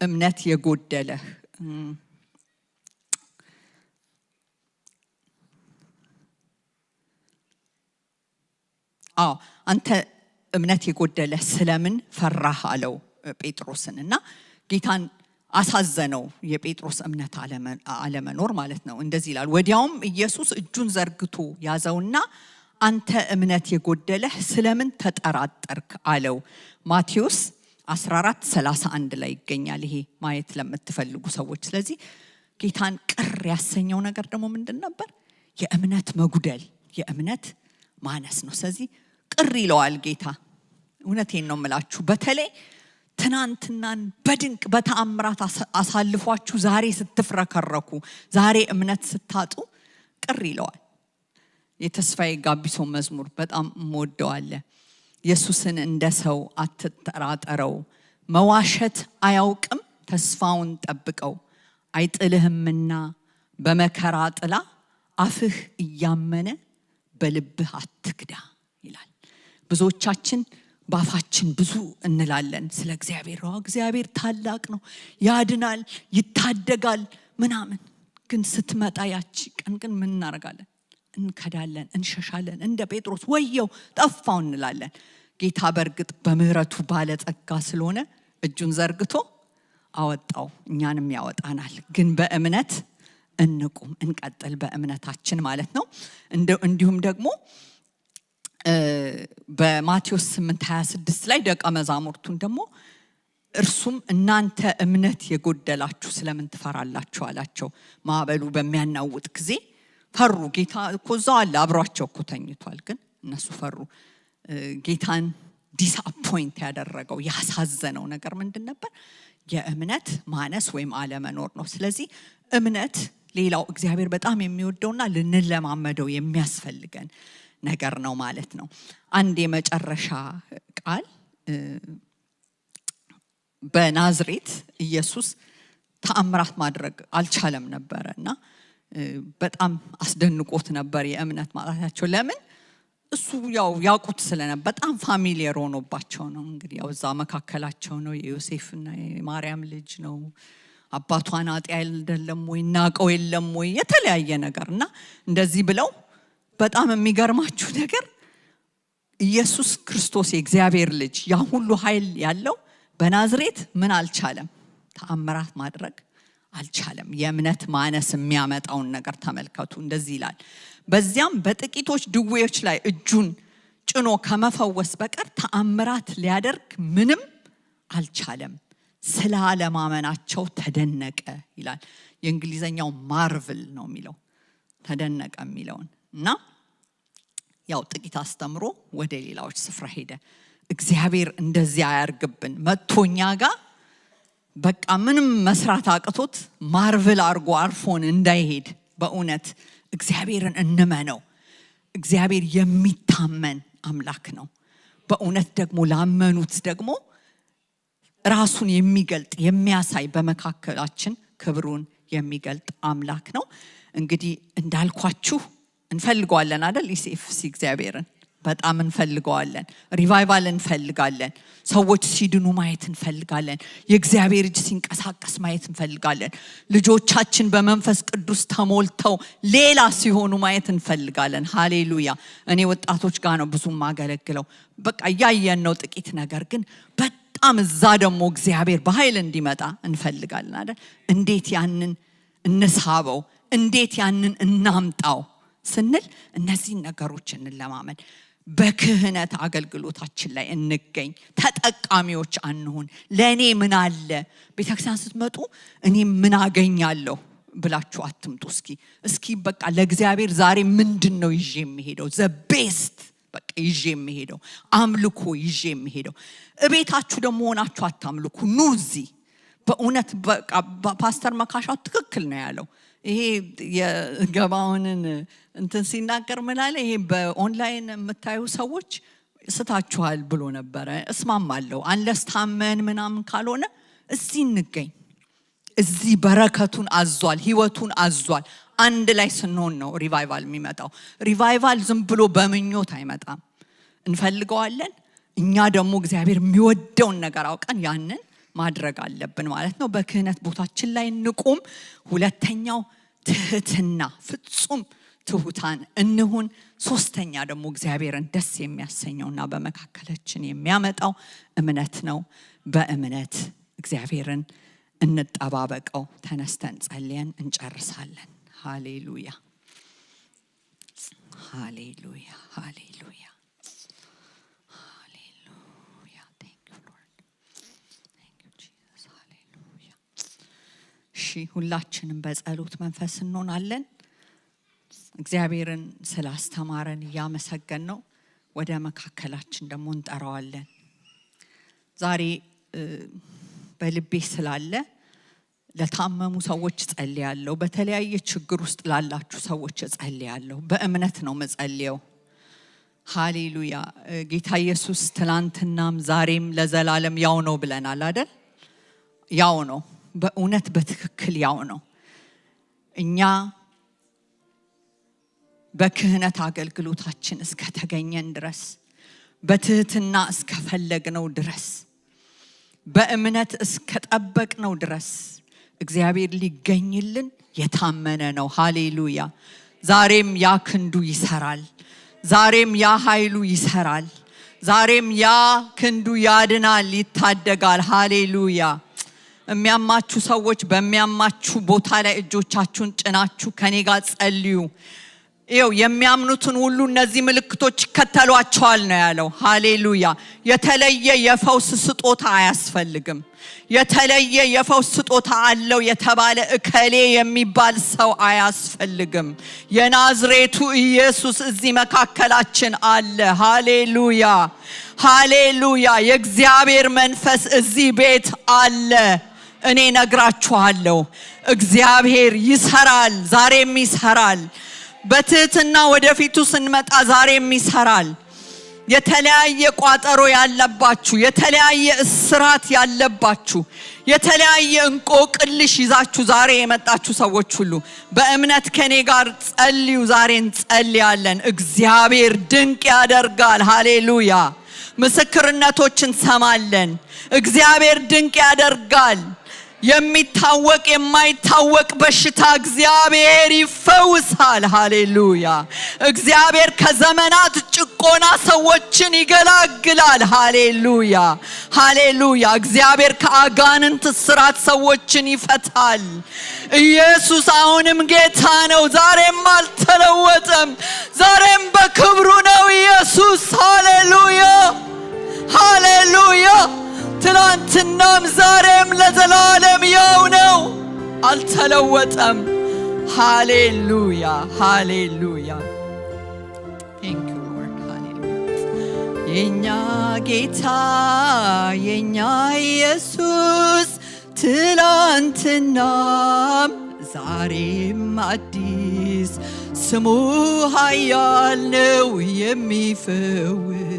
እምነት የጎደለህ አዎ አንተ እምነት የጎደለህ ስለምን ፈራህ አለው ጴጥሮስን። እና ጌታን አሳዘነው የጴጥሮስ እምነት አለመኖር ማለት ነው። እንደዚህ ይላል፣ ወዲያውም ኢየሱስ እጁን ዘርግቶ ያዘውና አንተ እምነት የጎደለህ ስለምን ተጠራጠርክ አለው። ማቴዎስ 14:31 ላይ ይገኛል። ይሄ ማየት ለምትፈልጉ ሰዎች። ስለዚህ ጌታን ቅር ያሰኘው ነገር ደግሞ ምንድን ነበር? የእምነት መጉደል፣ የእምነት ማነስ ነው። ስለዚህ ቅር ይለዋል ጌታ። እውነቴን ነው የምላችሁ፣ በተለይ ትናንትናን በድንቅ በተአምራት አሳልፏችሁ ዛሬ ስትፍረከረኩ፣ ዛሬ እምነት ስታጡ ቅር ይለዋል። የተስፋዬ ጋቢሶ መዝሙር በጣም እምወደው አለ። ኢየሱስን እንደ ሰው አትጠራጠረው፣ መዋሸት አያውቅም ተስፋውን ጠብቀው፣ አይጥልህምና በመከራ ጥላ አፍህ እያመነ በልብህ አትክዳ ይላል። ብዙዎቻችን ባፋችን ብዙ እንላለን ስለ እግዚአብሔር። እግዚአብሔር ታላቅ ነው፣ ያድናል፣ ይታደጋል ምናምን። ግን ስትመጣ ያቺ ቀን ግን ምን እናደርጋለን? እንከዳለን፣ እንሸሻለን። እንደ ጴጥሮስ ወየው ጠፋው እንላለን። ጌታ በእርግጥ በምህረቱ ባለጸጋ ስለሆነ እጁን ዘርግቶ አወጣው፣ እኛንም ያወጣናል። ግን በእምነት እንቁም፣ እንቀጥል በእምነታችን ማለት ነው። እንዲሁም ደግሞ በማቴዎስ 8:26 ላይ ደቀ መዛሙርቱን ደግሞ እርሱም እናንተ እምነት የጎደላችሁ ስለምን ትፈራላችሁ አላቸው። ማዕበሉ በሚያናውጥ ጊዜ ፈሩ። ጌታ እኮ እዛው አለ፣ አብሯቸው እኮ ተኝቷል፣ ግን እነሱ ፈሩ። ጌታን disappoint ያደረገው ያሳዘነው ነገር ምንድን ነበር? የእምነት ማነስ ወይም አለመኖር ነው። ስለዚህ እምነት ሌላው እግዚአብሔር በጣም የሚወደውና ልንለማመደው የሚያስፈልገን ነገር ነው ማለት ነው። አንድ የመጨረሻ ቃል፣ በናዝሬት ኢየሱስ ተአምራት ማድረግ አልቻለም ነበረ እና በጣም አስደንቆት ነበር የእምነት ማጣታቸው። ለምን? እሱ ያው ያውቁት ስለነበር በጣም familiar ሆኖባቸው ነው። እንግዲህ ያው እዛ መካከላቸው ነው፣ የዮሴፍና የማርያም ልጅ ነው፣ አባቷን አናጢ አይደለም ወይ፣ እናቀው የለም ወይ፣ የተለያየ ነገር እና እንደዚህ ብለው በጣም የሚገርማችሁ ነገር ኢየሱስ ክርስቶስ የእግዚአብሔር ልጅ ያ ሁሉ ኃይል ያለው በናዝሬት ምን አልቻለም? ተአምራት ማድረግ አልቻለም። የእምነት ማነስ የሚያመጣውን ነገር ተመልከቱ። እንደዚህ ይላል፣ በዚያም በጥቂቶች ድዌዎች ላይ እጁን ጭኖ ከመፈወስ በቀር ተአምራት ሊያደርግ ምንም አልቻለም፣ ስለ አለማመናቸው ተደነቀ ይላል። የእንግሊዘኛው ማርቭል ነው የሚለው፣ ተደነቀ የሚለውን እና ያው ጥቂት አስተምሮ ወደ ሌላዎች ስፍራ ሄደ። እግዚአብሔር እንደዚያ አያርግብን። መጥቶ እኛ ጋር በቃ ምንም መስራት አቅቶት marvel አርጎ አርፎን እንዳይሄድ በእውነት እግዚአብሔርን እንመነው። እግዚአብሔር የሚታመን አምላክ ነው። በእውነት ደግሞ ላመኑት ደግሞ ራሱን የሚገልጥ የሚያሳይ በመካከላችን ክብሩን የሚገልጥ አምላክ ነው። እንግዲህ እንዳልኳችሁ እንፈልገዋለን አይደል? ECFC እግዚአብሔርን በጣም እንፈልገዋለን። Revival እንፈልጋለን። ሰዎች ሲድኑ ማየት እንፈልጋለን። የእግዚአብሔር እጅ ሲንቀሳቀስ ማየት እንፈልጋለን። ልጆቻችን በመንፈስ ቅዱስ ተሞልተው ሌላ ሲሆኑ ማየት እንፈልጋለን። ሃሌሉያ። እኔ ወጣቶች ጋር ነው ብዙ ማገለግለው። በቃ እያየን ነው ጥቂት ነገር፣ ግን በጣም እዛ ደግሞ እግዚአብሔር በኃይል እንዲመጣ እንፈልጋለን አይደል? እንዴት ያንን እንሳበው? እንዴት ያንን እናምጣው ስንል እነዚህን ነገሮች እንለማመድ። በክህነት አገልግሎታችን ላይ እንገኝ። ተጠቃሚዎች አንሁን። ለእኔ ምን አለ? ቤተክርስቲያን ስትመጡ እኔ ምን አገኛለሁ ብላችሁ አትምጡ። እስኪ በቃ ለእግዚአብሔር ዛሬ ምንድን ነው ይዤ የምሄደው? The best በቃ ይዤ የምሄደው፣ አምልኮ ይዤ የምሄደው። እቤታችሁ ደግሞ ሆናችሁ አታምልኩ። ኑ እዚህ። በእውነት በቃ ፓስተር መካሻው ትክክል ነው ያለው። ይሄ የገባውንን እንትን ሲናገር ምን አለ? ይሄ በኦንላይን የምታዩ ሰዎች ስታችኋል ብሎ ነበረ። እስማማለሁ። Unless ታመን ምናምን ካልሆነ እዚህ እንገኝ። እዚህ በረከቱን አዟል፣ ህይወቱን አዟል። አንድ ላይ ስንሆን ነው revival የሚመጣው። Revival ዝም ብሎ በምኞት አይመጣም። እንፈልገዋለን። እኛ ደግሞ እግዚአብሔር የሚወደውን ነገር አውቀን ያንን ማድረግ አለብን ማለት ነው። በክህነት ቦታችን ላይ እንቁም። ሁለተኛው ትህትና፣ ፍጹም ትሁታን እንሁን። ሶስተኛ ደግሞ እግዚአብሔርን ደስ የሚያሰኘውና በመካከላችን የሚያመጣው እምነት ነው። በእምነት እግዚአብሔርን እንጠባበቀው። ተነስተን ጸልየን እንጨርሳለን። ሃሌሉያ፣ ሃሌሉያ፣ ሃሌሉያ፣ ሃሌሉያ። Thank you, Lord. Thank you, Jesus. ሃሌሉያ። እሺ፣ ሁላችንም በጸሎት መንፈስ እንሆናለን። እግዚአብሔርን ስላስተማረን እያመሰገን ነው። ወደ መካከላችን ደግሞ እንጠራዋለን። ዛሬ በልቤ ስላለ ለታመሙ ሰዎች እጸልያለሁ። በተለያየ ችግር ውስጥ ላላችሁ ሰዎች እጸልያለሁ። በእምነት ነው መጸልየው። ሃሌሉያ። ጌታ ኢየሱስ ትላንትናም ዛሬም ለዘላለም ያው ነው ብለናል አይደል? ያው ነው። በእውነት በትክክል ያው ነው። እኛ በክህነት አገልግሎታችን እስከተገኘን ድረስ፣ በትህትና እስከፈለግነው ድረስ፣ በእምነት እስከጠበቅነው ድረስ እግዚአብሔር ሊገኝልን የታመነ ነው። ሃሌሉያ። ዛሬም ያ ክንዱ ይሰራል። ዛሬም ያ ኃይሉ ይሰራል። ዛሬም ያ ክንዱ ያድናል፣ ይታደጋል። ሃሌሉያ። የሚያማችሁ ሰዎች በሚያማችሁ ቦታ ላይ እጆቻችሁን ጭናችሁ ከኔ ጋር ጸልዩ። ይኸው የሚያምኑትን ሁሉ እነዚህ ምልክቶች ይከተሏቸዋል ነው ያለው። ሃሌሉያ። የተለየ የፈውስ ስጦታ አያስፈልግም። የተለየ የፈውስ ስጦታ አለው የተባለ እከሌ የሚባል ሰው አያስፈልግም። የናዝሬቱ ኢየሱስ እዚህ መካከላችን አለ። ሃሌሉያ፣ ሃሌሉያ። የእግዚአብሔር መንፈስ እዚህ ቤት አለ። እኔ ነግራችኋለሁ፣ እግዚአብሔር ይሰራል፣ ዛሬም ይሰራል። በትህትና ወደፊቱ ስንመጣ ዛሬም ይሰራል። የተለያየ ቋጠሮ ያለባችሁ፣ የተለያየ እስራት ያለባችሁ፣ የተለያየ እንቆቅልሽ ይዛችሁ ዛሬ የመጣችሁ ሰዎች ሁሉ በእምነት ከኔ ጋር ጸልዩ። ዛሬ እንጸልያለን። እግዚአብሔር ድንቅ ያደርጋል። ሃሌሉያ። ምስክርነቶች እንሰማለን። እግዚአብሔር ድንቅ ያደርጋል። የሚታወቅ የማይታወቅ በሽታ እግዚአብሔር ይፈውሳል። ሃሌሉያ። እግዚአብሔር ከዘመናት ጭቆና ሰዎችን ይገላግላል። ሃሌሉያ፣ ሃሌሉያ። እግዚአብሔር ከአጋንንት እስራት ሰዎችን ይፈታል። ኢየሱስ አሁንም ጌታ ነው። ዛሬም አልተለወጠም። ዛሬም በክብሩ ነው ኢየሱስ። ሃሌሉያ፣ ሃሌሉያ። ትናንትናም ዛሬም ለዘላለም ያው ነው፣ አልተለወጠም። ሃሌሉያ፣ ሃሌሉያ። Thank you, Lord። ሃሌሉያ። የኛ ጌታ፣ የኛ ኢየሱስ፣ ትላንትናም ዛሬም አዲስ፣ ስሙ ኃያል ነው የሚፈውስ።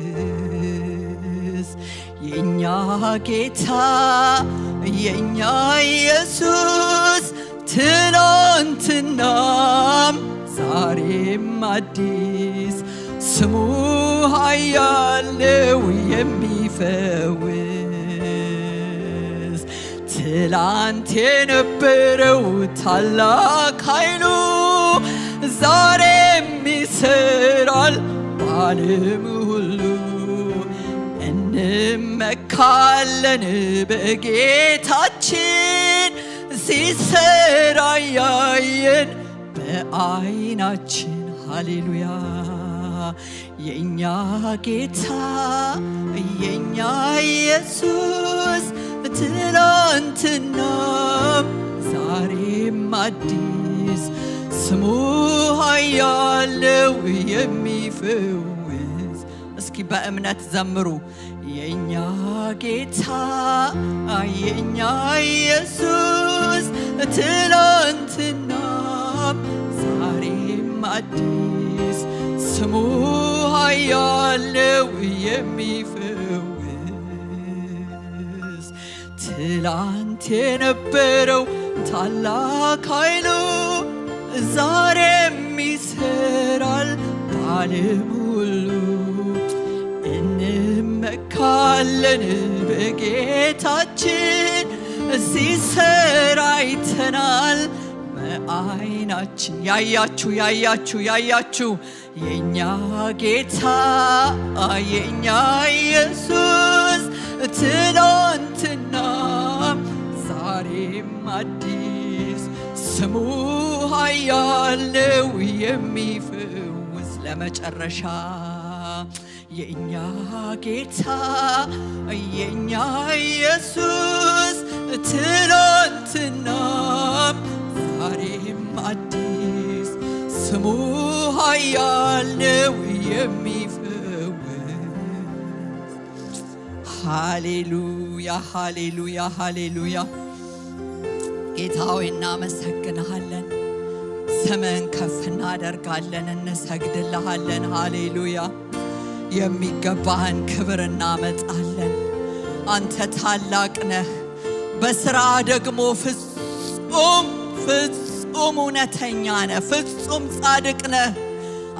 የኛ ጌታ፣ የኛ ኢየሱስ፣ ትላንትናም ዛሬም አዲስ፣ ስሙ ኃያል ነው የሚፈውስ። ትላንት የነበረው ታላቅ ኃይሉ ዛሬም ይሰራል በዓለም ሁሉ። እንመካለን በጌታችን፣ ሲሰራ ያየን በዓይናችን። ሃሌሉያ። የእኛ ጌታ፣ የእኛ ኢየሱስ፣ ትላንትናም ዛሬም አዲስ፣ ስሙ ኃያል ነው የሚፈውስ። እስኪ በእምነት ዘምሩ። የእኛ ጌታ፣ የእኛ ኢየሱስ፣ ትላንትናም ዛሬም አዲስ፣ ስሙ ኃያል ነው የሚፈውስ። ትላንት የነበረው ታላቅ ኃይሉ ዛሬም ይሰራል በዓለም ሁሉ። እንመካለን በጌታችን፣ ሲሰራ አይተናል በዓይናችን። ያያችሁ፣ ያያችሁ፣ ያያችሁ፣ የእኛ ጌታ፣ የእኛ ኢየሱስ፣ ትላንትና ዛሬም አዲስ፣ ስሙ ኃያል ነው የሚፈውስ። ለመጨረሻ፣ የእኛ ጌታ፣ የእኛ ኢየሱስ፣ ትላንትና ዛሬም አዲስ፣ ስሙ ኃያል ነው የሚፈውስ። ሃሌሉያ፣ ሃሌሉያ፣ ሃሌሉያ። ጌታ ሆይ እናመሰግንሃለን። ስምህን ከፍ እናደርጋለን፣ እንሰግድልሃለን። ሃሌሉያ። የሚገባህን ክብር እናመጣለን። አንተ ታላቅ ነህ፣ በስራ ደግሞ ፍጹም ፍጹም እውነተኛ ነህ፣ ፍጹም ጻድቅ ነህ።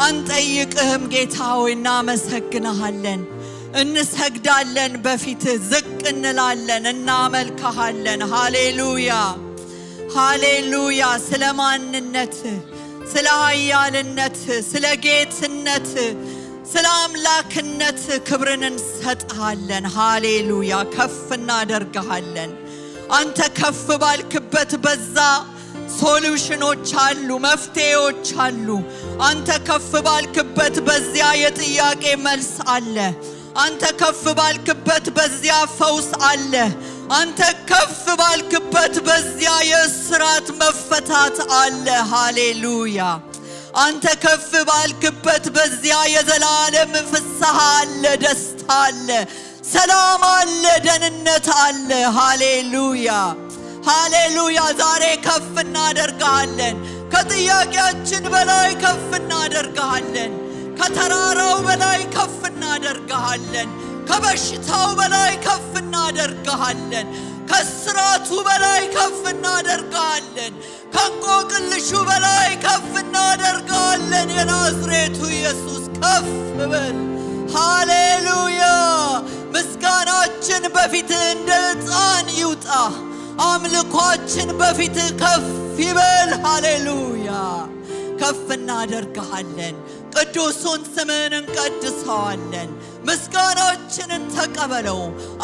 አንጠይቅህም ጌታ ሆይ፣ እናመሰግንሃለን፣ እንሰግዳለን፣ በፊትህ ዝቅ እንላለን፣ እናመልክሃለን። ሃሌሉያ፣ ሃሌሉያ። ስለ ማንነትህ፣ ስለ ኃያልነትህ፣ ስለ ጌትነትህ፣ ስለ አምላክነትህ ክብርን እንሰጥሃለን። ሃሌሉያ። ከፍ እናደርግሃለን። አንተ ከፍ ባልክበት በዛ solution ኖች አሉ፣ መፍትሄዎች አሉ። አንተ ከፍ ባልክበት በዚያ የጥያቄ መልስ አለ። አንተ ከፍ ባልክበት በዚያ ፈውስ አለ። አንተ ከፍ ባልክበት በዚያ የእስራት መፈታት አለ። ሃሌሉያ። አንተ ከፍ ባልክበት በዚያ የዘላለም ፍስሐ አለ፣ ደስታ አለ፣ ሰላም አለ፣ ደህንነት አለ። ሃሌሉያ፣ ሃሌሉያ። ዛሬ ከፍ እናደርግሃለን። ከጥያቄያችን በላይ ከፍ እናደርግሃለን። ከተራራው በላይ ከፍ እናደርግሃለን። ከበሽታው በላይ ከፍ እናደርግሃለን። ከእስራቱ በላይ ከፍ እናደርግሃለን። ከእንቆቅልሹ በላይ ከፍ እናደርግሃለን። የናዝሬቱ ኢየሱስ ከፍ በል። ሃሌሉያ። ምስጋናችን በፊትህ እንደ ዕጣን ይውጣ። አምልኳችን በፊትህ ከፍ ይበል። ሃሌሉያ። ከፍ እናደርግሃለን። ቅዱሱን ስምህን እንቀድሰዋለን። ምስጋናችንን ተቀበለው፣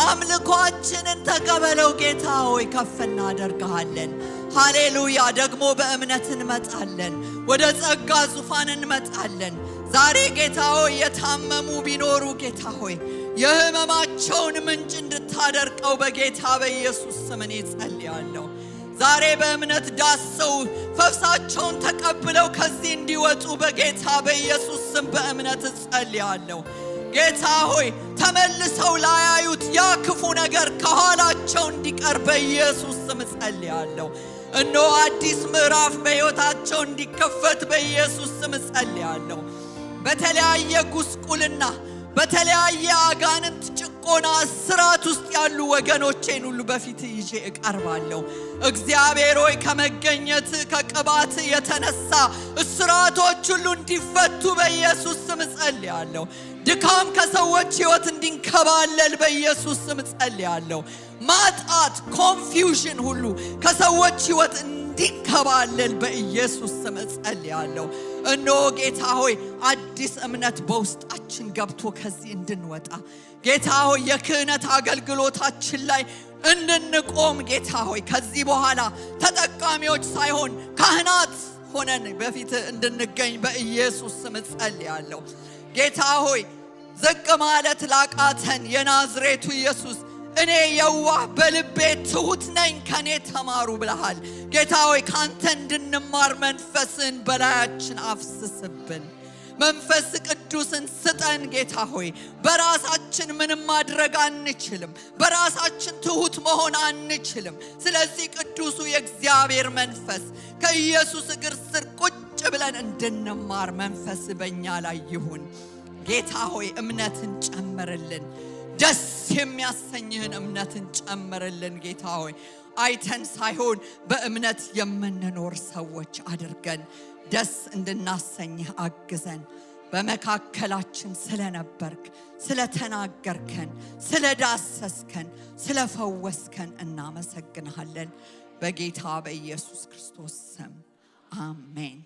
አምልኳችንን ተቀበለው። ጌታ ሆይ ከፍ እናደርግሃለን። ሃሌሉያ። ደግሞ በእምነት እንመጣለን፣ ወደ ጸጋ ዙፋን እንመጣለን። ዛሬ ጌታ ሆይ የታመሙ ቢኖሩ፣ ጌታ ሆይ የሕመማቸውን ምንጭ እንድታደርቀው በጌታ በኢየሱስ ስም እኔ ጸልያለሁ። ዛሬ በእምነት ዳሰው ፈውሳቸውን ተቀብለው ከዚህ እንዲወጡ በጌታ በኢየሱስ ስም በእምነት እጸልያለሁ። ጌታ ሆይ ተመልሰው ላያዩት፣ ያ ክፉ ነገር ከኋላቸው እንዲቀር በኢየሱስ ስም እጸልያለሁ። እነሆ አዲስ ምዕራፍ በሕይወታቸው እንዲከፈት በኢየሱስ ስም እጸልያለሁ። በተለያየ ጉስቁልና፣ በተለያየ አጋንንት ጭቆና እስራት ውስጥ ያሉ ወገኖቼን ሁሉ በፊት ይዤ እቀርባለሁ። እግዚአብሔር ሆይ፣ ከመገኘት ከቅባት የተነሳ እስራቶች ሁሉ እንዲፈቱ በኢየሱስ ስም እጸልያለሁ። ድካም ከሰዎች ሕይወት እንዲንከባለል በኢየሱስ ስም እጸልያለሁ። ማጣት፣ confusion ሁሉ ከሰዎች ሕይወት እንዲንከባለል በኢየሱስ ስም እጸልያለሁ። እነሆ ጌታ ሆይ፣ አዲስ እምነት በውስጣችን ገብቶ ከዚህ እንድንወጣ፣ ጌታ ሆይ፣ የክህነት አገልግሎታችን ላይ እንድንቆም፣ ጌታ ሆይ፣ ከዚህ በኋላ ተጠቃሚዎች ሳይሆን ካህናት ሆነን በፊት እንድንገኝ በኢየሱስ ስም እጸልያለሁ። ጌታ ሆይ፣ ዝቅ ማለት ላቃተን የናዝሬቱ ኢየሱስ፣ እኔ የዋህ በልቤ ትሁት ነኝ፣ ከኔ ተማሩ ብለሃል። ጌታ ሆይ፣ ካንተ እንድንማር መንፈስን በላያችን አፍስስብን። መንፈስ ቅዱስን ስጠን ጌታ ሆይ። በራሳችን ምንም ማድረግ አንችልም። በራሳችን ትሁት መሆን አንችልም። ስለዚህ ቅዱሱ የእግዚአብሔር መንፈስ ከኢየሱስ እግር ስር ቁጭ ብለን እንድንማር መንፈስ በእኛ ላይ ይሁን። ጌታ ሆይ፣ እምነትን ጨምርልን። ደስ የሚያሰኝህን እምነትን ጨምርልን። ጌታ ሆይ፣ አይተን ሳይሆን በእምነት የምንኖር ሰዎች አድርገን፣ ደስ እንድናሰኝህ አግዘን። በመካከላችን ስለነበርክ፣ ስለተናገርከን፣ ስለዳሰስከን፣ ስለፈወስከን እናመሰግንሃለን። በጌታ በኢየሱስ ክርስቶስ ስም አሜን።